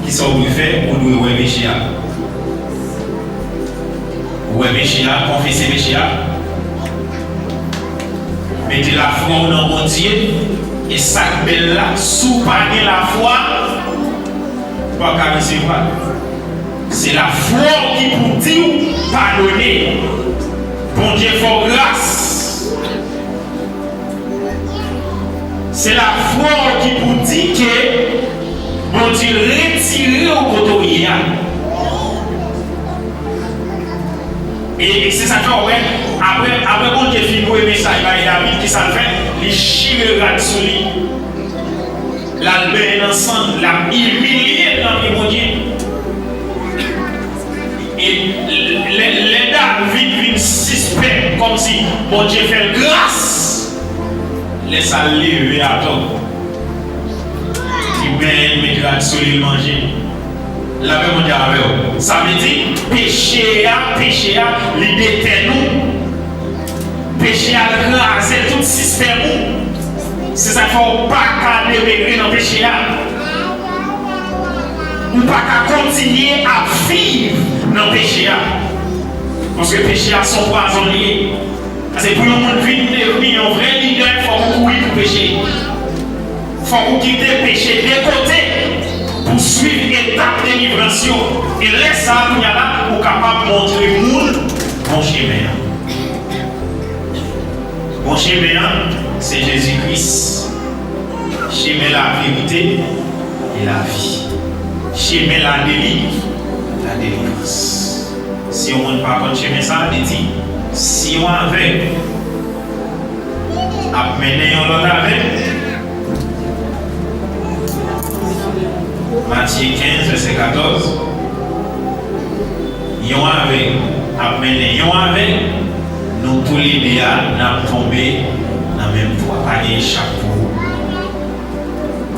kisa w dwe fè? Ou dwe wè peche a. Ou wè peche a, konfese peche a. Mete lafwa w nan Bondye. E sa k bèl la, si w pa gen lafwa, ou p ap ka resevwa l. Se lafwa w ki pou di w padone. Bondye fè w gras. Se lafwa w ki pou di ke Bondye retire w kote w ye a. E, e se sa k fè w wè, apre, apre Bondye fin voye mesaj bay David, ki sa l fè? Li chire rad sou li. L al benyen nan san l, l ap imilye l nan pye Bondye. E lè, lè David vin sispèk kòmsi Bondye fè l gras, lè sa l leve atò, li benyen l, met rad sou li, l manje. Lapè Bondye avè w. Sa vle di, peche a, peche a, li detè nou. Peche a kraze tout sistèm ou. Se sa k fè w pa ka demere nan peche a. Ou pa ka kontinye ap viv nan peche a. Paske peche a se yon pwazon li ye. Paske pou yon moun vin devni yon vrè lidè, fòk ou kouri pou peche. Fòk ou kite peche de kote pou swiv etap delivrans yo. E lè sa a, kounye a la, ou kapab montre moun bon chemen an. Bon chemen an, se Jezi Kris. Chemen laverite e lavi. Chemen ladeli, ladelivrans. Si yon moun pa konn chemen sa a, li di, si yon avèg ap mennen yon lòt avèg. Matye kenz, vèsè katòz. Yon avèg ap mennen yon avèg, nou toulede a, n ap tonbe nan menm twou a. Pa gen echap pou ou.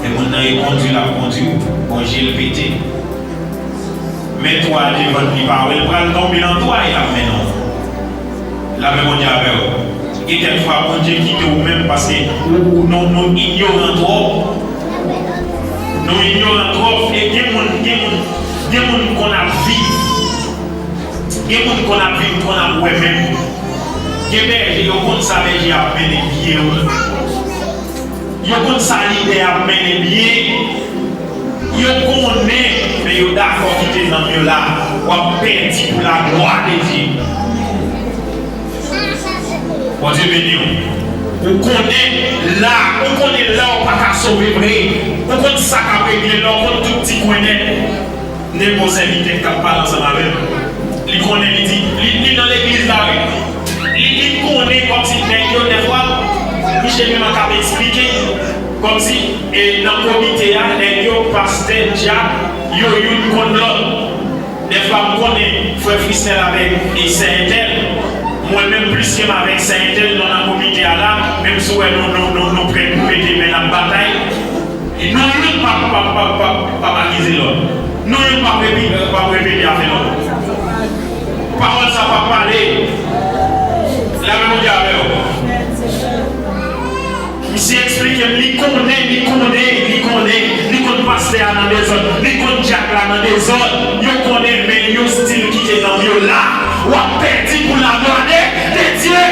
E moun nan, e kondwi l ap kondwi w, bon je l pete. Men twou a devan l, li pa wè l pral tonbe nan twou a, e l ap mennen w. Lapè Bondye avè w. Gen kèk fwa Bondye kite w menm paske ou, ou, nou, nou inyoran twòp. Nou inyoran twòp. E gen moun, gen moun, gen moun konn ap viv. Gen moun konn ap viv, konn ap wè menm. Gen bèje, yo konn sa bèje ap mennen byen wi. Yo konn sa lidè ap mennen byen. Yo konnen, men yo dakò kite nanm yo la. W ap pèdi pou laglwa de Dye. Bondye beni w. Ou konnen la, ou konnen la w pa ka sove vre. Ou konn sa k ap regle la, ou konn tout ti kwen nèt. M te gen yon sèvitè k t ap pale ansanm avè m. Li konnen, li di, li, li nan legliz la, wi. Li, li konnen kòmsi nèg yo, dèfwa, misye menm k ap eksplike, kòmsi, e, nan komite a, nèg yo, pastè, dyak, yo youn konn lòt. Dèfwa, m konnen frè Frisnèl avèk, e, sè entèl. Mwen menm, plis ke m avèk sè entèl, nou nan komite a la, menm si w wè nou, nou, nou, nou prè pou mete men n ap batay. E nou youn p ap, p ap, p ap, p ap, p ap akize lòt. Nou youn p ap repi-, p ap repete afè lòt. Pawòl sa p ap pale. Lapè Bondye avè w. Misye eksplike m, li konnen, li konnen, li konnen, li konn pastè a nan dezòd, li konn dyak la nan dezòd. Yo konnen, men yo still kite nanm yo la. W ap pèdi pou laglwa de, de Dye.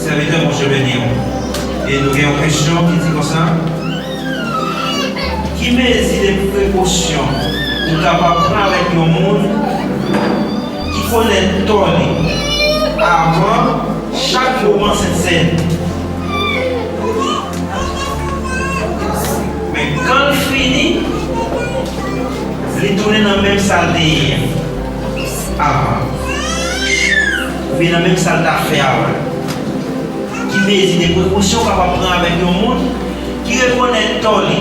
Sèvitè, Bondye beni w. E nou gen yon kesyon ki di konsa. Ki mezi de prekosyon ou kapab pran avèk yon moun ki konèt tò li avan chak moman Sentsèn? Men kan l fini, li tounen nan menm sa l te ye a avan. Oubyen nan menm sa l t ap fè avan. Ki mezi de prekosyon w kapab pran avèk yon moun ki rekonèt tò li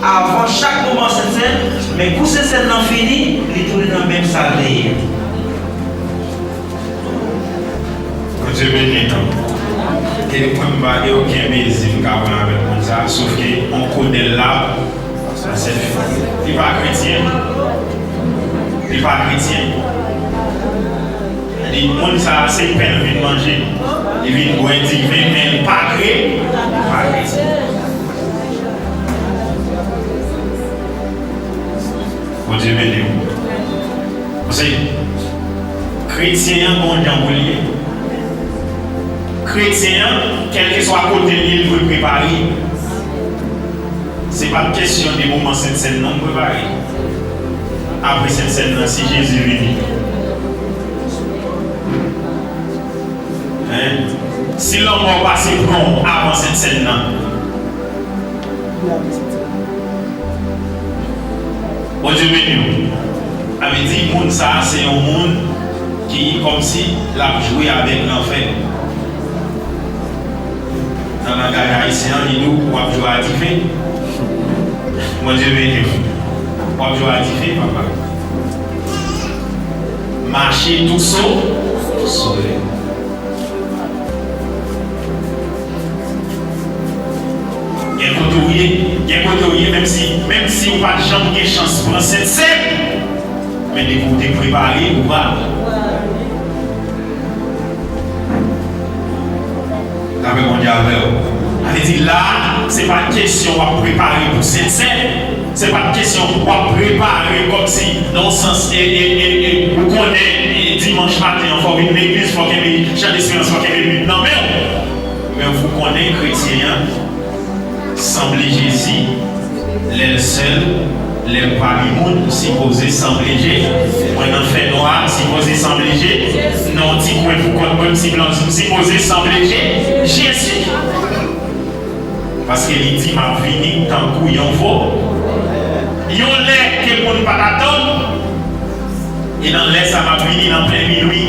avan chak moman Sentsèn, men kou Sentsèn nan fini, li tounen nan menm sa l te ye? Bondye beni nou. E mwen, m pa gen okenn mezi m ka pran avèk moun sa a, sof ke on kou dèl la, sa se li pa kretyen. Li pa kretyen. Li, moun sa a, se pen l vin manje, li vin bwè diven, men li pa kre-, li pa kretyen. Bondye beni w. Paske kretyen an gon jan pou l ye. Kretyen an, kèlkeswa kote l ye, l dwe prepare. Se pa t kesyon de moman Sentsèn non, m prepare. Apre Sentsèn nan, si Jezi vini. Hein? Si lanmò pase pran w avan Sentsèn nan, Bondye beni w. Sa vle di, moun sa a se yon moun ki kòmsi l ap jwe avèk lanfè. Nan langaj ayisyen an, li di w, w ap jwe a dife. Bondye beni w. W ap jwe a dife, papa. Mache tou so, tou sole. Gen kote w ye, gen kote w ye, menm si, menm si w pa t janm gen chans pran Sentsèn, men depi w te prepare, ou pa. Lapè Bondye avè w. Sa vle di la, se pa kesyon w ap prepare pou Sentsèn. Se pa t kesyon w ap prepare kòmsi, nan yon sans, e, e, e, e, ou konnen, e, dimanch maten an, fò w vin legliz, fò w kenbe chan desperans, fò w kenbe Bib nan men w. Men w konnen kretyen an sanble Jezi, lè l sèl, lè m pami moun, m sipoze sanble Je-, mwen nan fènwa, m sipoze sanble Je-, nan yon ti kwen pou kont mwen, m sipoze sanble Je-, Jezi. Paske li di, "M ap vini tankou yon vo." Yon lè ke moun pa t atann. E nan lè sa, m ap vini nan plen minwi.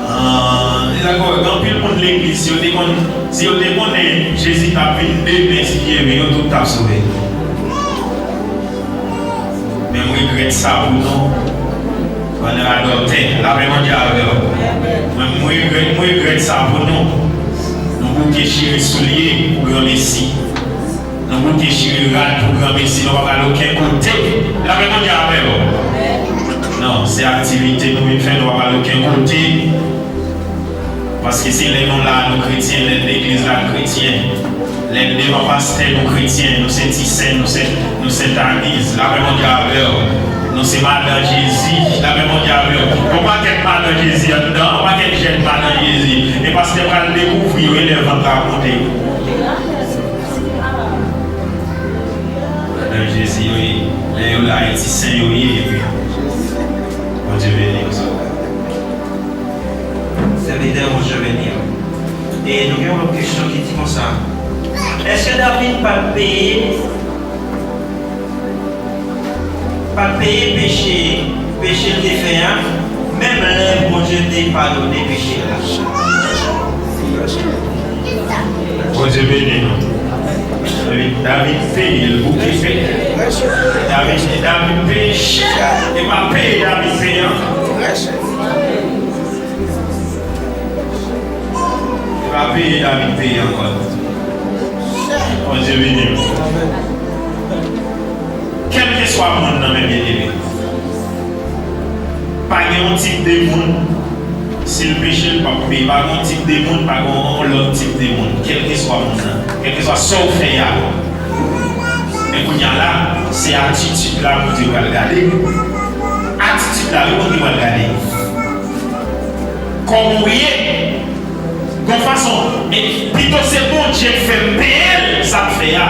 Ah, e dakò, gen anpil moun legliz, si yo te konn, si yo te konnen Jezi t ap vin demen, si Dye vle, yo tout t ap sove. Men m regrèt sa pou nou. Pandan adòtè, lapè Bondye avè w. Mwen, m regrèt, m regrèt sa pou nou. Nou bouke chire soulye pou granmesi. Nou bouke chire rad pou granmesi. Nou pa pral okenn kote. Lapè Bondye avè w. Non, se aktivite nou vin fè, nou pa pral okenn kote. Paske se lè nou la, nou kretyen, lè n legliz la, n kretyen. Lè n devan pastè, nou kretyen, nou se ti sen, nou se, nou se Tagiz. Lapè Bondye avè w. Nou se madan Jezi. Lapè Bondye avè w. Yon pakèt madan Jezi anndan, yon pakèt jèn madan Jezi. E pastè pral dekouvri yo, e lè vant la ap monte. Madan Jezi yo ye. Lè yo la, e ti sen yo ye, epi Bondye beni yo. Sèvitè, Bondye beni w. E nou gen yon lòt kesyon ki di konsa, èske David pa t peye, pa t peye peche, peche l te fè a, menm lè Bondye te padone peche l la? Bondye beni nou. David, David peye l, bouke peye. David, David peye chè. E pa peye David peye an. E pa peye David peye ankò. Bondye beni w. Kèlkeswa moun nan, men byeneme, pa gen yon tip de moun, si l peche, l p ap peye. Pa gen yon tip de moun, pa gen yon lòt tip de moun. Kèlkeswa moun nan, kèlkeswa sa w fè a. Men kounye a la, se atitid la Bondye pral gade. Atitid la, wi, Bondye pral gade. Kòman w ye? Gon fason, e pito se Bondye k fè m peye l, sa m fè a,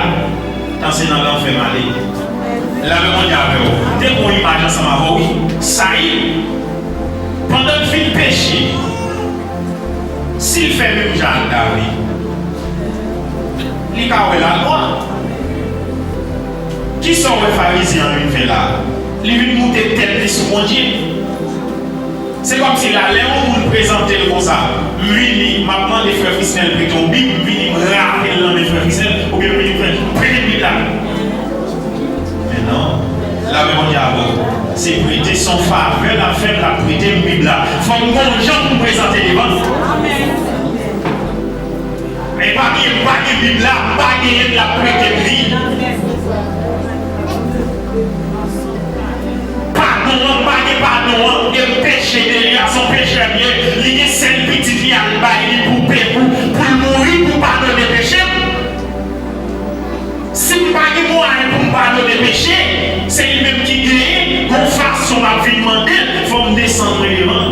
tan se nan lanfè m ale. Lapè Bondye avè w. M te pran yon imaj ansanm avè w, wi. Sayil, pandan l fin peche, si l fè menm jan ak David, li ka wè lalwa. Kisa w wè Farizyen an vin fè la a? Li vin moute tèt li sou Bondye. Se kòmsi la, lè yon moun prezante l konsa, m vini, m ap mande frè Frisnèl prete yon Bib, m vini, m rape l nan men frè Frisnèl, oubyen m vini, frè, prete m Bib la. Men non, lapè Bondye avè w. Se prete, se yon favè l ap fè m, l ap prete m Bib la. Fò m gon jan pou m prezante devan l. Men pa gen, pa gen Bib la, pa genyen l, l ap prete m li. Padon an, pa gen padon an, e m peche de li a, se yon pechè m ye, li gen sèl pitit li a, l bay li pou pe, pou, pou l mouri, pou padone peche m. Si m pa gen mwayen pou m padone peche, se li menm ki genyen, gon fason m ap vin mande l, fò m desann mwen devan l.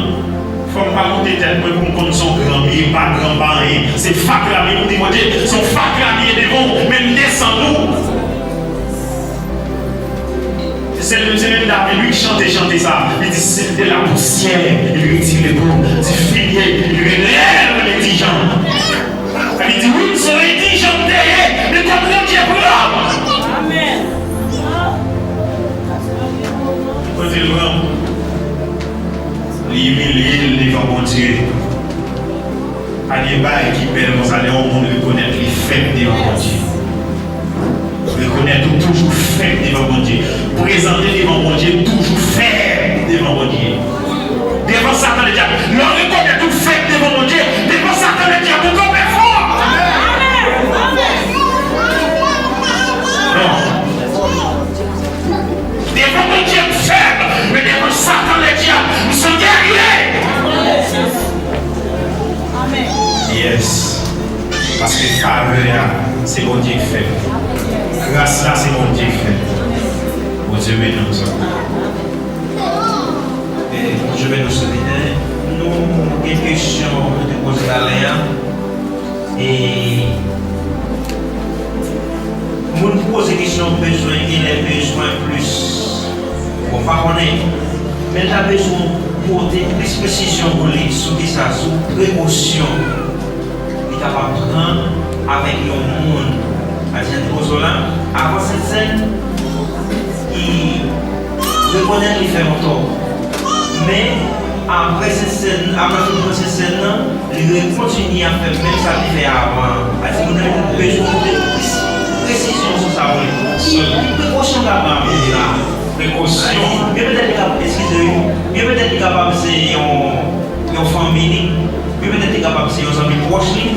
Fò m pa moute tèt mwen pou m konn si yon gran m ye, pa gran m pa anyen. Se fatra m ye pou m di Bondye, se yon fatra m ye devan w, men m desann ou. Se, se menm David, wi, ki chante chante sa. Li di, "S'il est de la poussière, il retire l'éperon, du fumier, il relève l'indigent." Li di, "Wi, m se yon endijan m te ye, men kot Bondye pran m?" Amèn. Li pran, li imilye l devan Bondye. Pa gen bagay ki bèl konsa lè yon moun rekonèt li fèb devan Bondye. Rekonèt ou toujou fèb devan Bondye. Prezante devan Bondye toujou fèb devan Bondye. Devan Satan, ledyab, lè w rekonèt ou fèb devan Bondye, devan Satan, ledyab, ou kanpe fò. Non. Devan Bondye m fèb, men devan Satan, ledyab, m se yon gèrye. Yes. Paske favè a, se Bondye k fè l. Gras la, se Bondye k fè l. Bondye beni nou, sa. E, Bondye beni nou, sèvitè. Nou gen kesyon nou te poze talè a. E moun ki poze kesyon bezwen genlè bezwen plis. Bon, pa konnen. Men l ta bezwen pote plis presizyon pou li sou kisa, sou prekosyon li kapab pran avèk yon moun. Sa di, jan te poze w la, avan Sentsèn, li rekonèt li fè yon tò. Men, apre Sentsèn, apre l fin pran Sentsèn nan, li rekontinye ap fè menm sa l te fè avan. Sa di, moun nan bezwen pote plis presizyon sou sa pou li. Ki, ki prekosyon l kapab pran la? Prekosyon. Gen petèt li kapab, eskize wi, gen petèt li kapab se yon, yon fanmi li, gen petèt li kapab se yon zanmi pwòch li.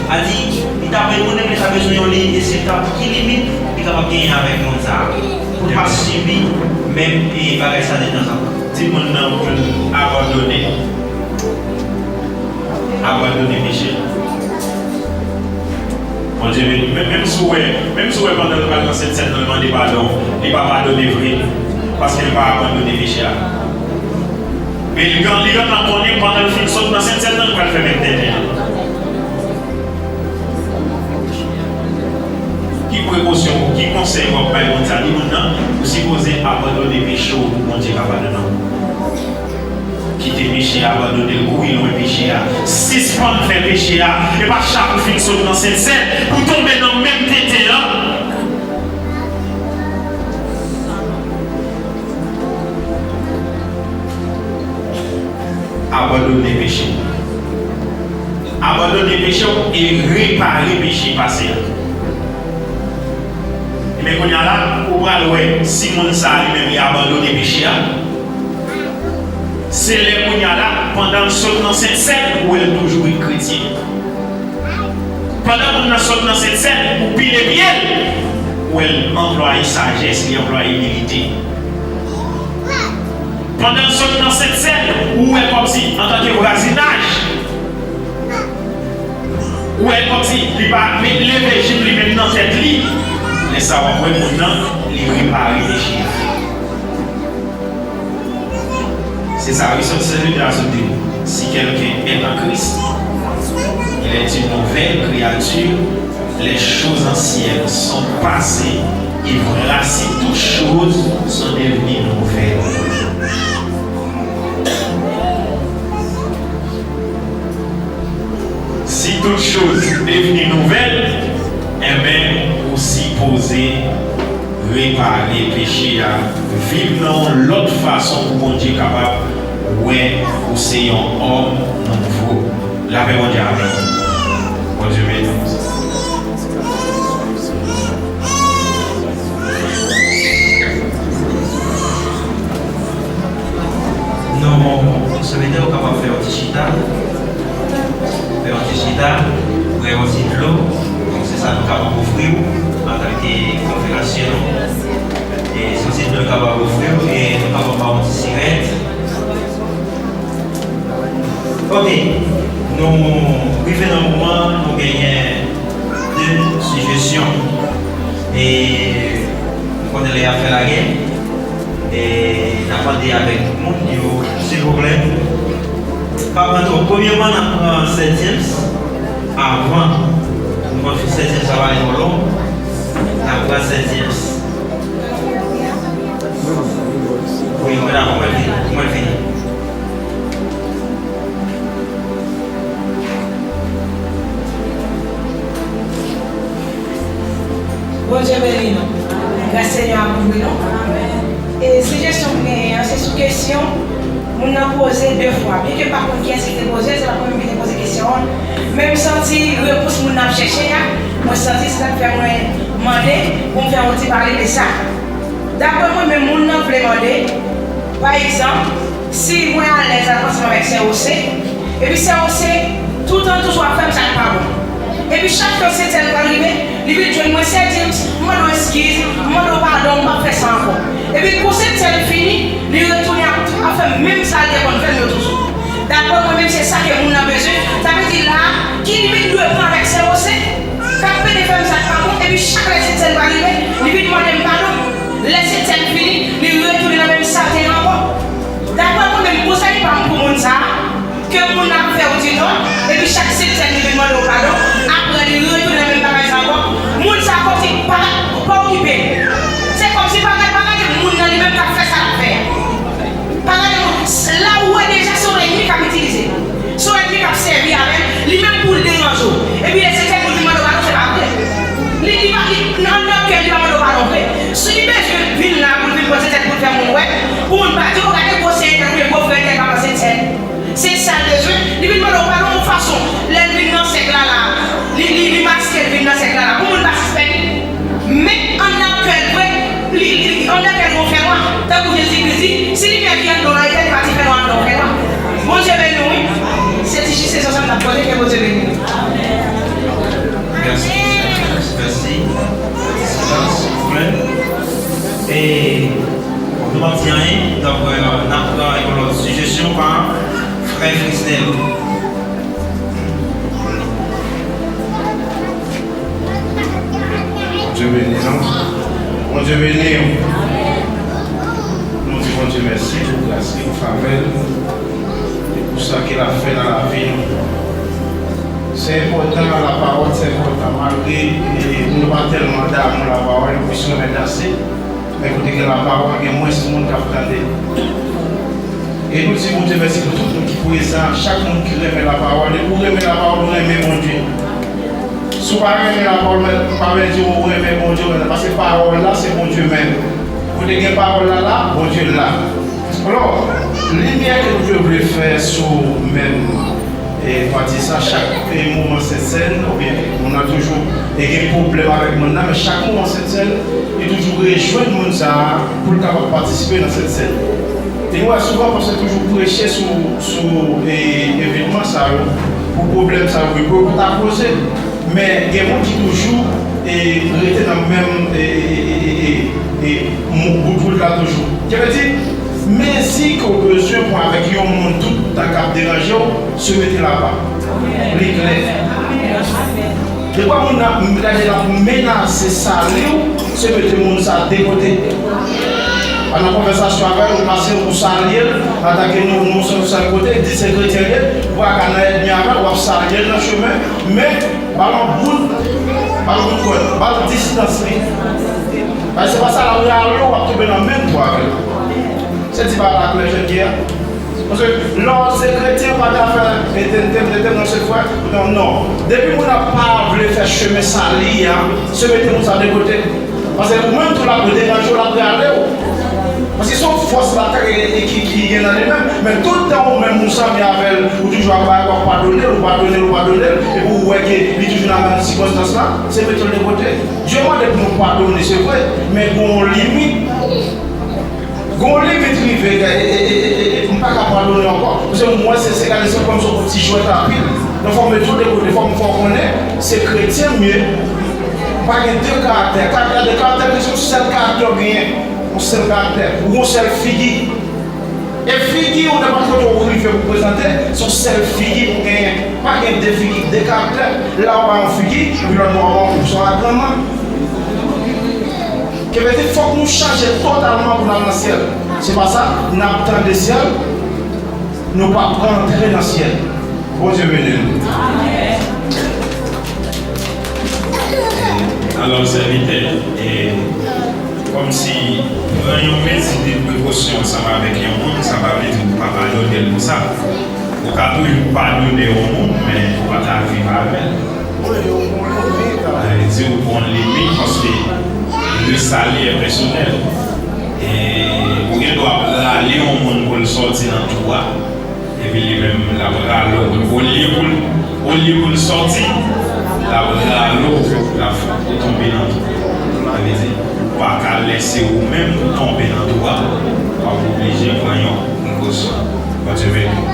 A di, li ta, moun nan ta bezwen yon liy de sekre ki limit li kapab genyen avèk moun sa a. Pou l pa sibi menm, e, bagay sa detanzantan. Di moun nan pou l abandone. Abandone peche. Bondye beni. Men, menm si w wè, menm si w wè pandan l pral nan Sentsèn nan, l mande padon, li pa padone vre, paske l pa abandone peche a. Men li gen, li gentan konnen pandan l fin sot nan Sentsèn nan, l pral fè menm tenten an. Ki prekosyon, ki konsèy w ap bay moun sa? Di moun nan, ou sipoze abandone peche w pou Bondye ka padone w. Kite peche a, abandone l, kouri lwen peche a. Sispann fè peche a. E pa chak ou fin sot nan Sentsèn, ou tonbe nan menm tenten an. Abandone peche. Abandone peche w e repare peche pase a. Ebyen, kounye a la, ou pral wè si moun sa a li menm li abandone peche a. Se lè kounye a la, pandan l sot nan Sentsèn, ou wè l toujou ret kretyen. Pandan moun nan sot nan Sentsèn, ou pile pye l, ou wè l anplwaye sajès, li anplwaye imilite. Pandan l sot nan Sentsèn, ou wè kòmsi, antanke vwazinaj, ou wè kòmsi li pa met, leve je l li menm nan tèt li. Lè sa a, w ap wè moun nan, li repare peche a. Se sa, wi, sot, sot Leta a sot di nou. Si quelqu'un est en Christ, il est une nouvelle créature. Les choses anciennes sont passées, et voici toutes choses sont devenues nouvelles. Si tout chose devni nouvèl, enben, ou sipoze repare peche a, viv nan yon lòt fason pou Bondye kapab wè ou se yon òm nouvo. Lapè Bondye avè w. Bondye beni w. Non, sèvitè, ou kapab fè yon ti chita. Fè yon ti chita, bwè yon ti dlo. Donk, se sa nou kapab ofri w antanke konferansye nou. E se yon ti dlo nou kapab ofri w, e nou kapab ba w yon ti sirèt. Ok, nou rive nan moman nou genyen de sijesyon. E nou konnen lè y ap fè lagè, e n ap mande avèk moun yo, silvouplè, pa pran twòp. Premyèman, n ap pran Sè James. Avan nou pran Sè James, sa va ale twò long. N ap pran Sè James. Wi, mwen dakò, mwen vini, mwen vini. Bondye beni nou. Gras Senyè a kouvri nou. E sijesyon m genyen an, se sou kesyon moun nan poze de fwa. Byenke m pa konn kiyès ki te poze l, se pa mwen menm ki te poze kesyon an, men m santi repons moun nan ap chèche a, mwen santi se sa k fè mwen mande pou m fè yon ti pale de sa. Daprè mwen menm, moun nan vle mande, pa egzanp, si mwen alèz ansanm avèk sè Ose, epi sè Ose, toutan toujou ap fè m sa k pa bon. Epi chak tan Sentèn pral rive, li vin jwenn mwen, sè James, m mande w eskiz, m mande w padon, m p ap fè sa ankò. Epi kou Sentèn fini, li retounen ap, ap fè menm sa l te konn fè m yo toujou. Daprè mwen menm, se sa ke moun nan bezwen. Sa vle di la, ki limit m dwe pran avèk sè Ose? K ap pede fè m sa k pa bon, epi chak lè Sentèn pral rive, li vin mande m padon. Lè Sentèn fini, li retounen nan menm sa l te ye ankò. Daprè mwen menm, konsèy pa m pou moun sa a, ke moun nan ap fè w ti tò, epi chak Sentèn li vin mande w padon, apre li retounen nan menm bagay sa ankò, moun sa a kòmsi pa, pa okipe l. Se kòmsi pa gade, pa gade moun nan li menm k ap fè sa l ap fè a. Pa gade moun, la ou wè deja se yon ènmi k ap itilize l. Se yon ènmi k ap sèvi avè l, li menm pou l deranje w. Epi lè Sentèn pou l vin mande w padon, se pa vre. Li, li pa, li, anndan kè l, li pa mande w padon vre. Si li bezwen vin la pou l vin pran Sentèn pou l fè moun wè, pou moun pa di, o, gade gwo sè entèl oubyen gwo frè entèl pa pran Sentèn. Se sa l bezwen. Li vin mande w padon yon fason. Lè l vin nan sèk la, la, li, li, li maske l vin nan sèk la, la, pou moun pa sispèk li. Men anndan kè l vre, li, li, anndan kè l gon fènwa. Tankou Jezi Kris di, si limyè ki anndan w la etèn, li pa ti fènwa anndan w fènwa. Bondye beni w, wi. Se ti jis se sa m t ap poze, ke Bondye beni w. Mèsi, mèsi, mèsi. Silans, silvouplè. E, nou p ap di anyen, donk, euh, n ap pran yon lòt sijesyon pa frè Frisnel. Bondye beni nou. Bondye beni w. Nou di Bondye mèsi pou gras li, pou favè l, e pou sa ke l ap fè nan lavi nou. Se enpòtan, lapawòl se enpòtan, malgre, e, nou pa tèlman damou lapawòl, nou plis renmen danse. Men kote gen lapawòl, gen mwens moun k ap tande. E nou di Bondye mèsi pou tout moun ki prezan, chak moun ki renmen lapawòl. Depi w renmen lapawòl, ou renmen Bondye. Si w pa renmen lapawòl, men, pa vle di ou renmen Bondye, ou renmen, paske pawòl la, se Bondye menm. Kote gen pawòl la la, Bondye la. Alò, limyè ke nou te vle fè sou menm E pati sa, chak, e, moman Sentsèn, oubyen moun nan toujou, e, gen pwoblèm avèk moun nan, men chak moman Sentsèn, li toujou rejwenn moun sa a pou l kapab patisipe nan Sentsèn. E nou wè souvan pastè toujou preche sou, sou, e, evènman sa yo, pou pwoblèm sa yo, pou yo ta koze. Men gen moun ki toujou, e, rete nan menm, e, e, e, e, e, e, mo-, bout wout la toujou. Sa vle di, mezi ke w bezwen pran avèk yon moun tout tan k ap deranje w, se mete l apa. Li klè. Defwa moun nan, m gade l ap menase sali w, se mete moun sa de kote. Pandan konvèsasyon avè l, ou pase, ou salye l, antanke nou, nou se yon sèl kote, di se kretyen l ye, ou pa ka nan ènmi avè l, w ap salye l nan chemen, men ba l yon bout, ba l yon bout kòd, ba l distans li. Paske se pa sa l ap rale w, w ap tonbe nan menm twou avè l. Se di bagay la klè jodi a. Paske lè w se kretyen, pa gen afè etentem, etentem, non, se frè. Non, non. Depi moun nan pa vle fè chemen sali a, se mete moun sa de kote. Paske ou menm tou l ap deranje w, l ap rale w. Paske se yon fòs l ap fè ki, ki, ki gen nan li menm. Men tout tan ou menm ou sanble avè l, ou toujou ap bay, w ap padone l, ou padone l, ou padone l, epi ou wè ke li toujou nan menm sikonstans la, se mete l de kote. Dye mande pou nou padone, se vre, men gen yon limit. Gen yon limit rive, e, e, e, e, e, m pa ka padone ankò. Paske m wè se, se gade se kòm se yon ti jwèt anpil. Donk fò m mete w de kote, fò m fè w konnen se kretyen m ye. M pa gen de karaktè. Karaktè, de karaktè, se yon sèl karaktè w genyen. Yon sèl karaktè. Ou yon sèl figi. E figi ou, nenpòt kote ou rive pou prezante, se yon sèl figi pou genyen. Pa gen de figi, de karaktè. La ou pa yon figi, epi lòt bò ou pa yon figi, se yon agranman. Ke vle di, fòk nou chanje totalman pou n al nan syèl. Se pa sa, n ap tande syèl, nou p ap rantre nan syèl. Bondye beni nou. Alò, sèvitè, e, kòmsi pran yon mezi de prekosyon ansanm avèk yon moun, sa pa vle di ou pa padone l pou sa. Ou ka toujou padone yon moun, men ou pa ka viv avè l. Sa vle di ou pran yon limit, paske le salut est personnel. E Rale yon moun pou l sòti nan twou a, epi li menm l ap rale w. Olye pou l, olye pou l sòti, l ap rale w, l ap fè w tonbe nan twou. Sa vle di, ou pa ka lèse ou menm ou tonbe nan twou a, w ap oblije pran yon prekosyon. Bondye beni w.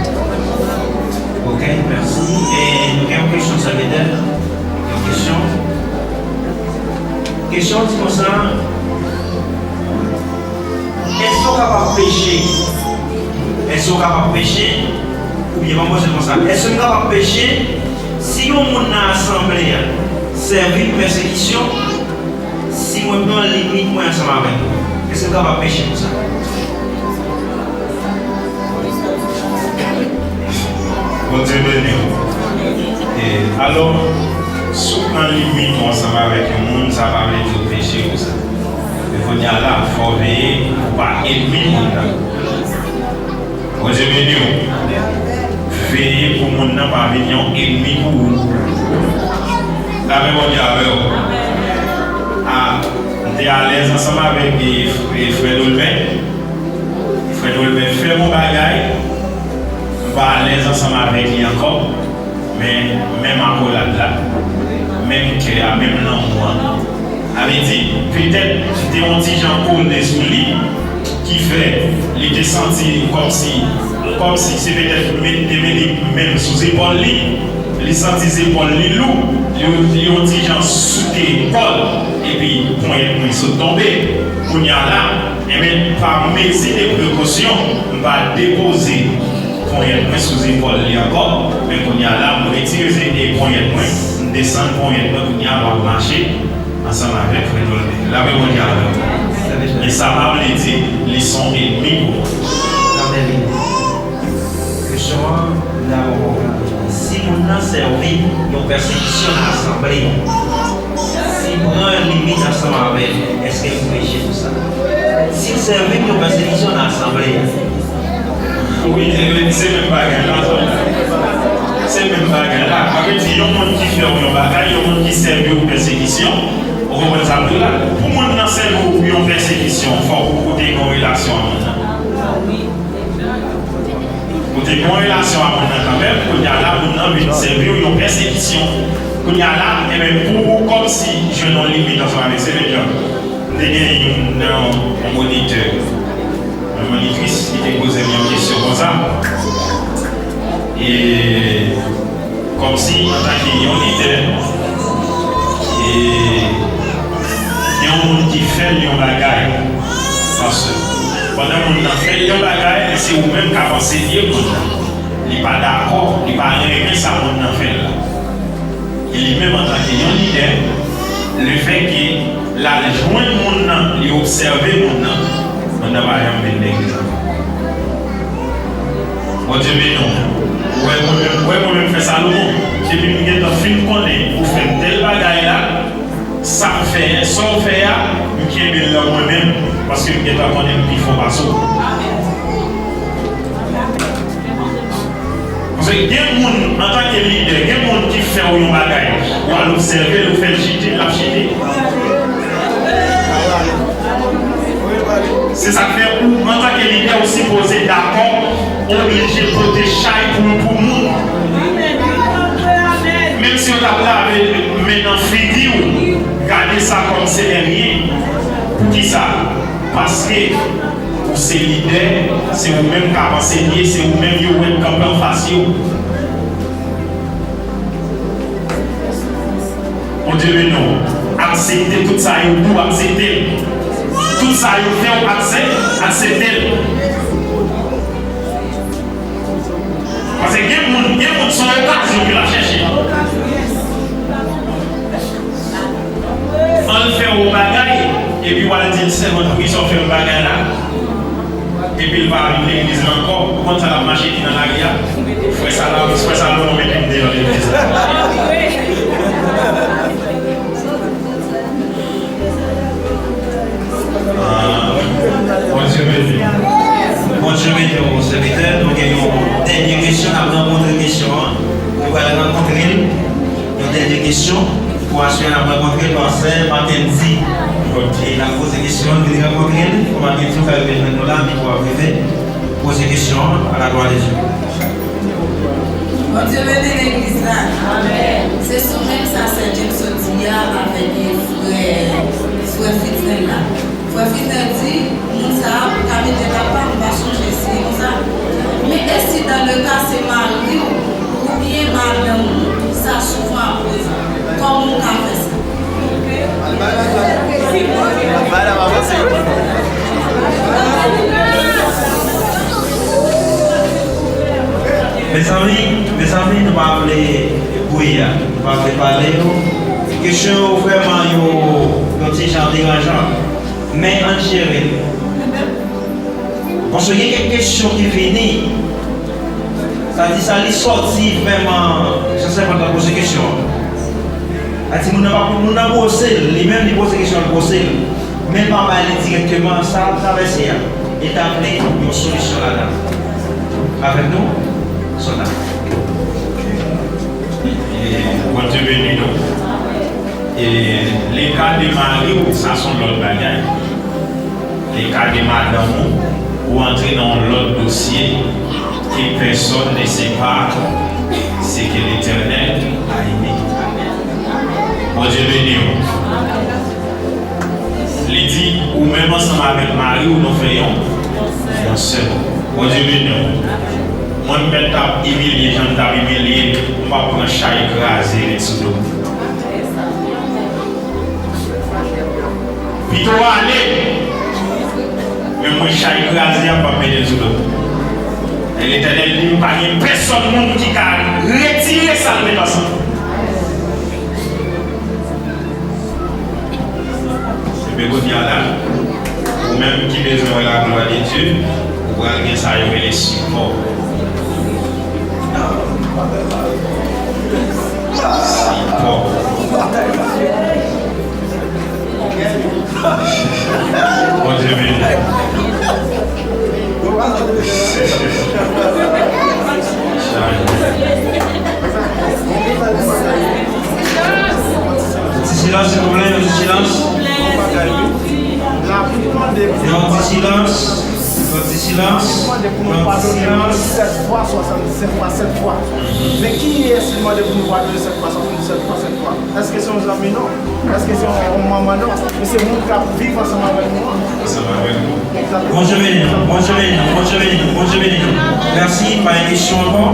Ok, mèsi. E nou gen yon kesyon, sèvitè? Yon kesyon? Kesyon di konsa, èske w kapab peche? Èske w kapab peche? Oubyen, ban m poze l konsa, èske m kapab peche si yon moun nan asanble a sèvi m pèsekisyon? Si mwen pran limit mwen ansanm avèk li, èske m kapab peche pou sa? Bondye beni w. E, alò, si w pran limit ou ansanm avèk yon moun, sa pa vle di w peche pou sa. Men kounye a la, fò w veye pou w pa ènmi moun nan. Bondye beni w. Veye pou moun nan pa vin yon ènmi pou ou. Lape Bondye avè w. A, m te alèz ansanm avèk, e, e, frè Dolben. Frè Dolben fè m yon bagay, m pa alèz ansanm avèk li ankò. Men, menm akolad la, menm kè a, menm lanmou a. Sa vle di, petèt, m te yon ti jan kole sou li, ki fè li te santi kòmsi, kòmsi se petèt m te mete men m sou zepòl li, li santi zepòl li lou, li, li yon ti jan souke kò l, epi ponyèt mwen sot tonbe. Kounye a la, enben, pa mezi de prekosyon, m pa depoze ponyèt mwen sou zepòl li ankò, men kounye a la, m retire ze-, e ponyèt mwen, m desann ponyèt mwen, kounye a, m ap mache ansanm avèk frè Dolben. Lape Bondye avè w. Men sa pa vle di li se yon ènmi pou mwen. Kesyon an, m dakò konprann. Si moun nan sèvi yon pèsekisyon nan asanble, si pran limit ansanm avè l, èske m peche pou sa? Si l sèvi m yon pèsekisyon nan asanble a. Wi, e, se menm bagay la. Se menm bagay la. Sa vle di, yon moun ki fè w yon bagay, yon moun ki sèvi w pèsekisyon, ou konprann sa m di w la? Pou moun nan sèvi w pou yon pèsekisyon, fòk ou te gen yon relasyon ak moun nan. Ou te gen yon relasyon ak moun nan kanmenm, kounye a la, moun nan vin sèvi w yon pèsekisyon. Kounye a la, enben, pou ou kòmsi jwenn yon limit ansanm avèk se menm jan. M te gen youn nan yon monitè, yon monitris, ki te poze m yon kesyon konsa. E Kòmsi, antanke yon lidè, e gen yon moun ki fè l yon bagay, paske pandan moun nan fè l yon bagay, se ou menm k ap ansenye moun nan. Li pa dakò, li pa renmen sa moun nan fè l la. E li menm, antanke yon lidè, lefètke l al jwenn moun nan, li obsève moun nan, moun nan pa janm vin legliz ankò. Bondye beni w. Ou wè mwen menm, ou wè mwen menm frè Salomon, depi m gentan fin konnen ou fè m tèl bagay la, sa m fè, sa w fè a, m kenbe l nan mwen menm, paske m gentan konnen m pi fò pase w. Paske gen moun, antanke lidè, gen moun ki fè w yon bagay, w al obsève l, ou fè l chite, l ap chite. Se sa k fè ou, antanke lidè, ou sipoze dakò, oblije pote chay pou, pou moun. Menm si yo t ap lave men nan figi w, gade sa kòm se de ryen. Poukisa? Paske ou se lidè, se ou menm k ap ansenye, se ou menm yo wè k kanpe anfas yo. Bondye beni w. Aksepte tout sa yo di w, aksepte l. Tout sa yo fè w, akse-, aksepte l. Paske gen moun, gen moun se yon okazyon ke l ap chèche. An l fè w yon bagay, epi w al di l, "Sèvant, poukisa w fè m bagay la?" Epi l pa vin legliz la ankò. Ou konn sa l ap mache di nan lari a? Frè Sala-, frè Salomon mete m deyò legliz la. Ah, Bondye beni. Bondye beni w, sèvitè. Nou gen yon dènye kesyon, n ap rankontre kesyon an. Nou pral rankontre l. Yon dènye kesyon. Pou aswè, n ap rankontre pastè Mackendy. E n ap poze kesyon an, vin rankontre l, kòm abitye, w ka rive jwenn nou la, mikwo a prive. Poze kesyon an, à la gloire de Dieu. Bondye beni legliz la. Amèn. Se sou menm sa sè James sot di a avèk frè, frè Fritz la. Frè Fritz di, moun sa a ka mete l apa, m pa sonje si e konsa. Men e si dans le cas se mari w oubyen madanm ou, sa souvan ap poze. Kòman w ka fè sa? Mezanmi, mezanmi, nou pa vle bri a, nou pa vle pale yo. Kesyon yo vrèman yo, yo ti jan deranjan. Men ann jere l. Paske gen kèk kesyon ki vini, sa di sa li sòti vrèman, jan sèvant la poze kesyon an. Sa di moun nan pa, moun nan poze l, li menm li poze kesyon an, li poze l. Men l pa bay li dirèkteman sa l travèse a. E l ta vle yon solisyon ladan l. Avèk nou? Sòna. E, Bondye beni nou. E, le ka de mari w, sa se yon lòt bagay. Le ka de madanm ou, ou antre nan yon lòt dosye ke personne ne sait pas ce que l'Éternel a aimé. Bondye beni w. Li di, ou menm ansanm avèk mari w, nou fè yon, yon sèl. Bondye beni w. Mwen, m mèt t ap imilye jan m t ap imilye, m p ap pran chay kraze ret sou do m. Pito w ale, men mwen chay kraze a, m p ap mete l sou do m. E Letènèl di m, pa gen pèsòn moun ki ka retire sa l met ansanm. Ebyen, kounye a la, ou menm ki bezwen wè la gloire de Dieu, ou pral gen sa yo rele sipò. Sipò. Bondye beni. Ti silans, silvouplè, yon ti silans. Yon ti silans. Yon ti silans. Yon ti silans. Sèt fwa, swasanndisèt fwa, sèt fwa. Men kiyès li mande pou nou padone sèt fwa, swasanndisèt fwa, sèt fwa? Èske se yon zanmi nou? Èske se yon, yon manman nou? Men se moun k ap viv ansanm avèk nou an. Ansanm avèk nou. Bondye beni nou, Bondye beni nou, Bondye beni nou, Bondye beni nou. Mèsi, pa gen kesyon ankò.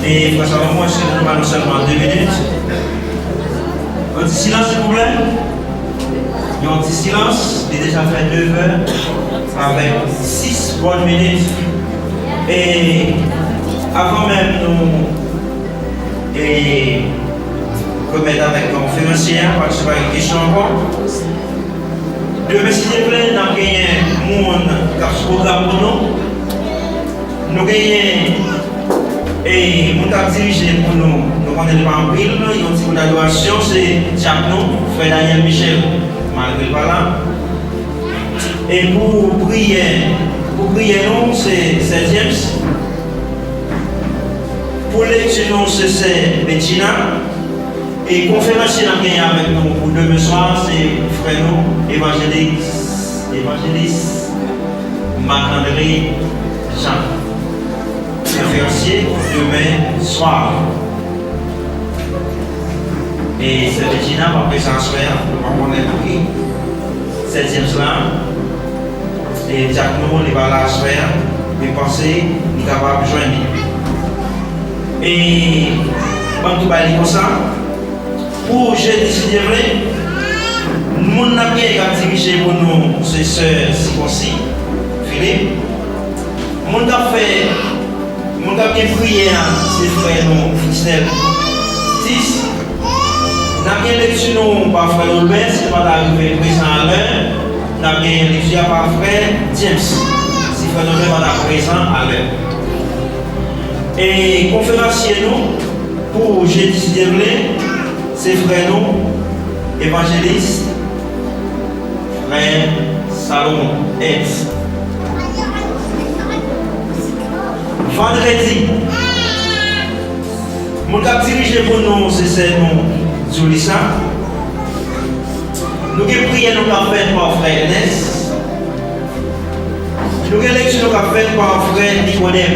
E frè Salomon, èske nou ba nou sèlman de minit? Yon ti silans, silvouplè. Yon ti silans, li deja fè nevè avèk sis bòn minit. E avan menm nou, e, remèt avèk konferansye a, paske pa gen kesyon ankò. Demen, si Dye vle, n ap genyen moun k ap sou pwogram pou nou. Nou genyen, e, moun k ap dirije pou nou. Nou konnen li pa anpil, yon ti bout adorasyon, se dyak nou, frè Daniel Michel, malgre l pa la. E pou priyè, pou priyè nou, se sè James. Pou lekti nou, se sè Bettina. E konferansye n ap genyen avèk nou pou demen swa, se frè nou, evanjelis, evanjelis Marc André Jean. Konferansye demen swa. E sè Bettina pa prezan aswè a, nou pa konnen pou ki. Sè James la, e dyak nou, li pa la aswè a, men panse li kapab jwenn li. E ban m tou bay li konsa. Pou jedi, si Dye vle, moun n ap gen k ap dirije pou nou, se sè Sikonsi Philippe. Moun k ap fè, moun k ap gen priyè a, se frè nou, Fritznel Tis. N ap gen lekti nou pa frè Nolbè, si l pa ta rive prezan alè. N ap gen lekti a pa frè James, si frè Nolbè pa ta prezan alè. E konferansye nou, pou jedi, si Dye vle, se frè nou, evanjelis, frè Salomon Ernst. Vandredi, moun k ap dirije pou nou, se sè nou, Julissa. Nou gen priyè nou k ap fèt pa frè Ernest. Nou gen lekti nou k ap fèt pa frè Nikodèm.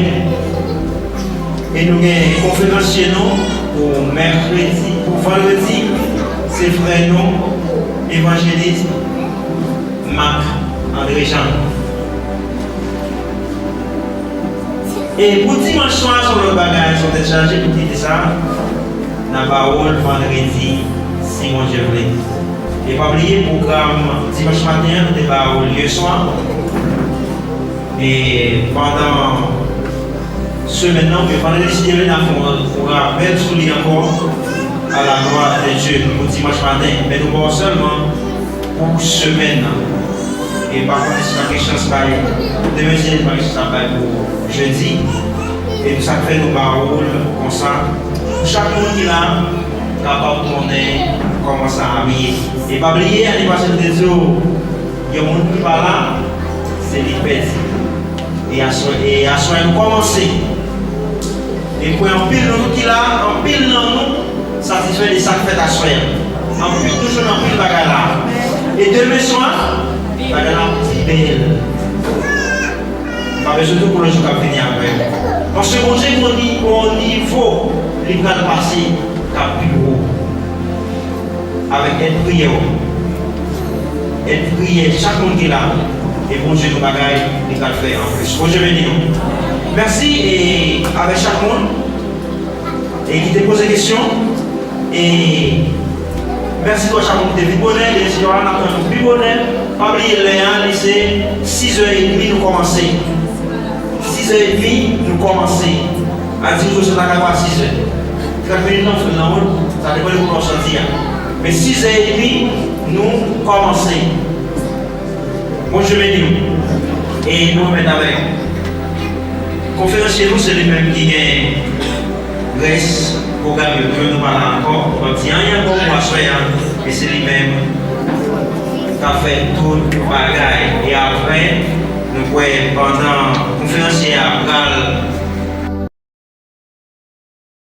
E nou gen konferansye nou pou mèkredi, pou vandredi, se frè nou, evanjelis Marc André Jean. E pou dimanch swa, se yon lòt bagay, se yon tèt chaje pou kite sa. Nan pawòl vandredi, si Bondye vle. E pa bliye, pwogram dimanch maten an, nou te ba ou l yè swa. E pandan semèn nan, oubyen pandan leside yo, n a fè yon rapèl sou li ankò, à la gloire de Dieu, pou dimanch maten. Men nou ba w sèlman pou semèn nan. E pa konnen si n ap gen chans bay demen, si n ap gen chans bay pou jedi. E nou sa k fè nou ba ou l konsa. Pou chak moun ki la, kapab konnen kòman sa ap ye. E pa bliye, ane pase nou te di w, yon moun ki pa la, se li k pèdi. E aswè, e aswè nou kòmanse. E kwè anpil nan nou ki la, anpil nan nou satisfè de sa k fèt aswè a. Anpil nou jwenn anpil bagay la. E demen swa, bagay la pi bèl. M pa bezwen di w pou lòt jou k ap vini apre yo. Paske Bondye gen yon ni-, yon nivo li pral pase k ap pi wo. Avèk èd priyè w. Èd priyè chak moun ki la. E Bondye gen bagay li pral fè anplis. Bondye beni nou. Mèsi e avèk chak moun. E ki te poze kesyon. E mèsi tou a chak moun ki te vin bonè. E si nou n ap tann nou pi bonè. Pa bliye lè a, li se sizè edmi nou kòmanse. Sizè edmi nou kòmanse. A di ou sot lakay ou a sizè. Trant minit nan, ou fè l nan wout, sa depann de kòman w santi a. Men sizè edmi nou kòmanse. Bondye beni w. E nou remèt avèk konferansye nou, se li menm ki gen rès pwogram yo. Pou nou pa la ankò, nou p ap di anyen ankò pou aswè a. E se li menm k ap fè tout bagay. E apre, nou kwè pandan konferansye a pral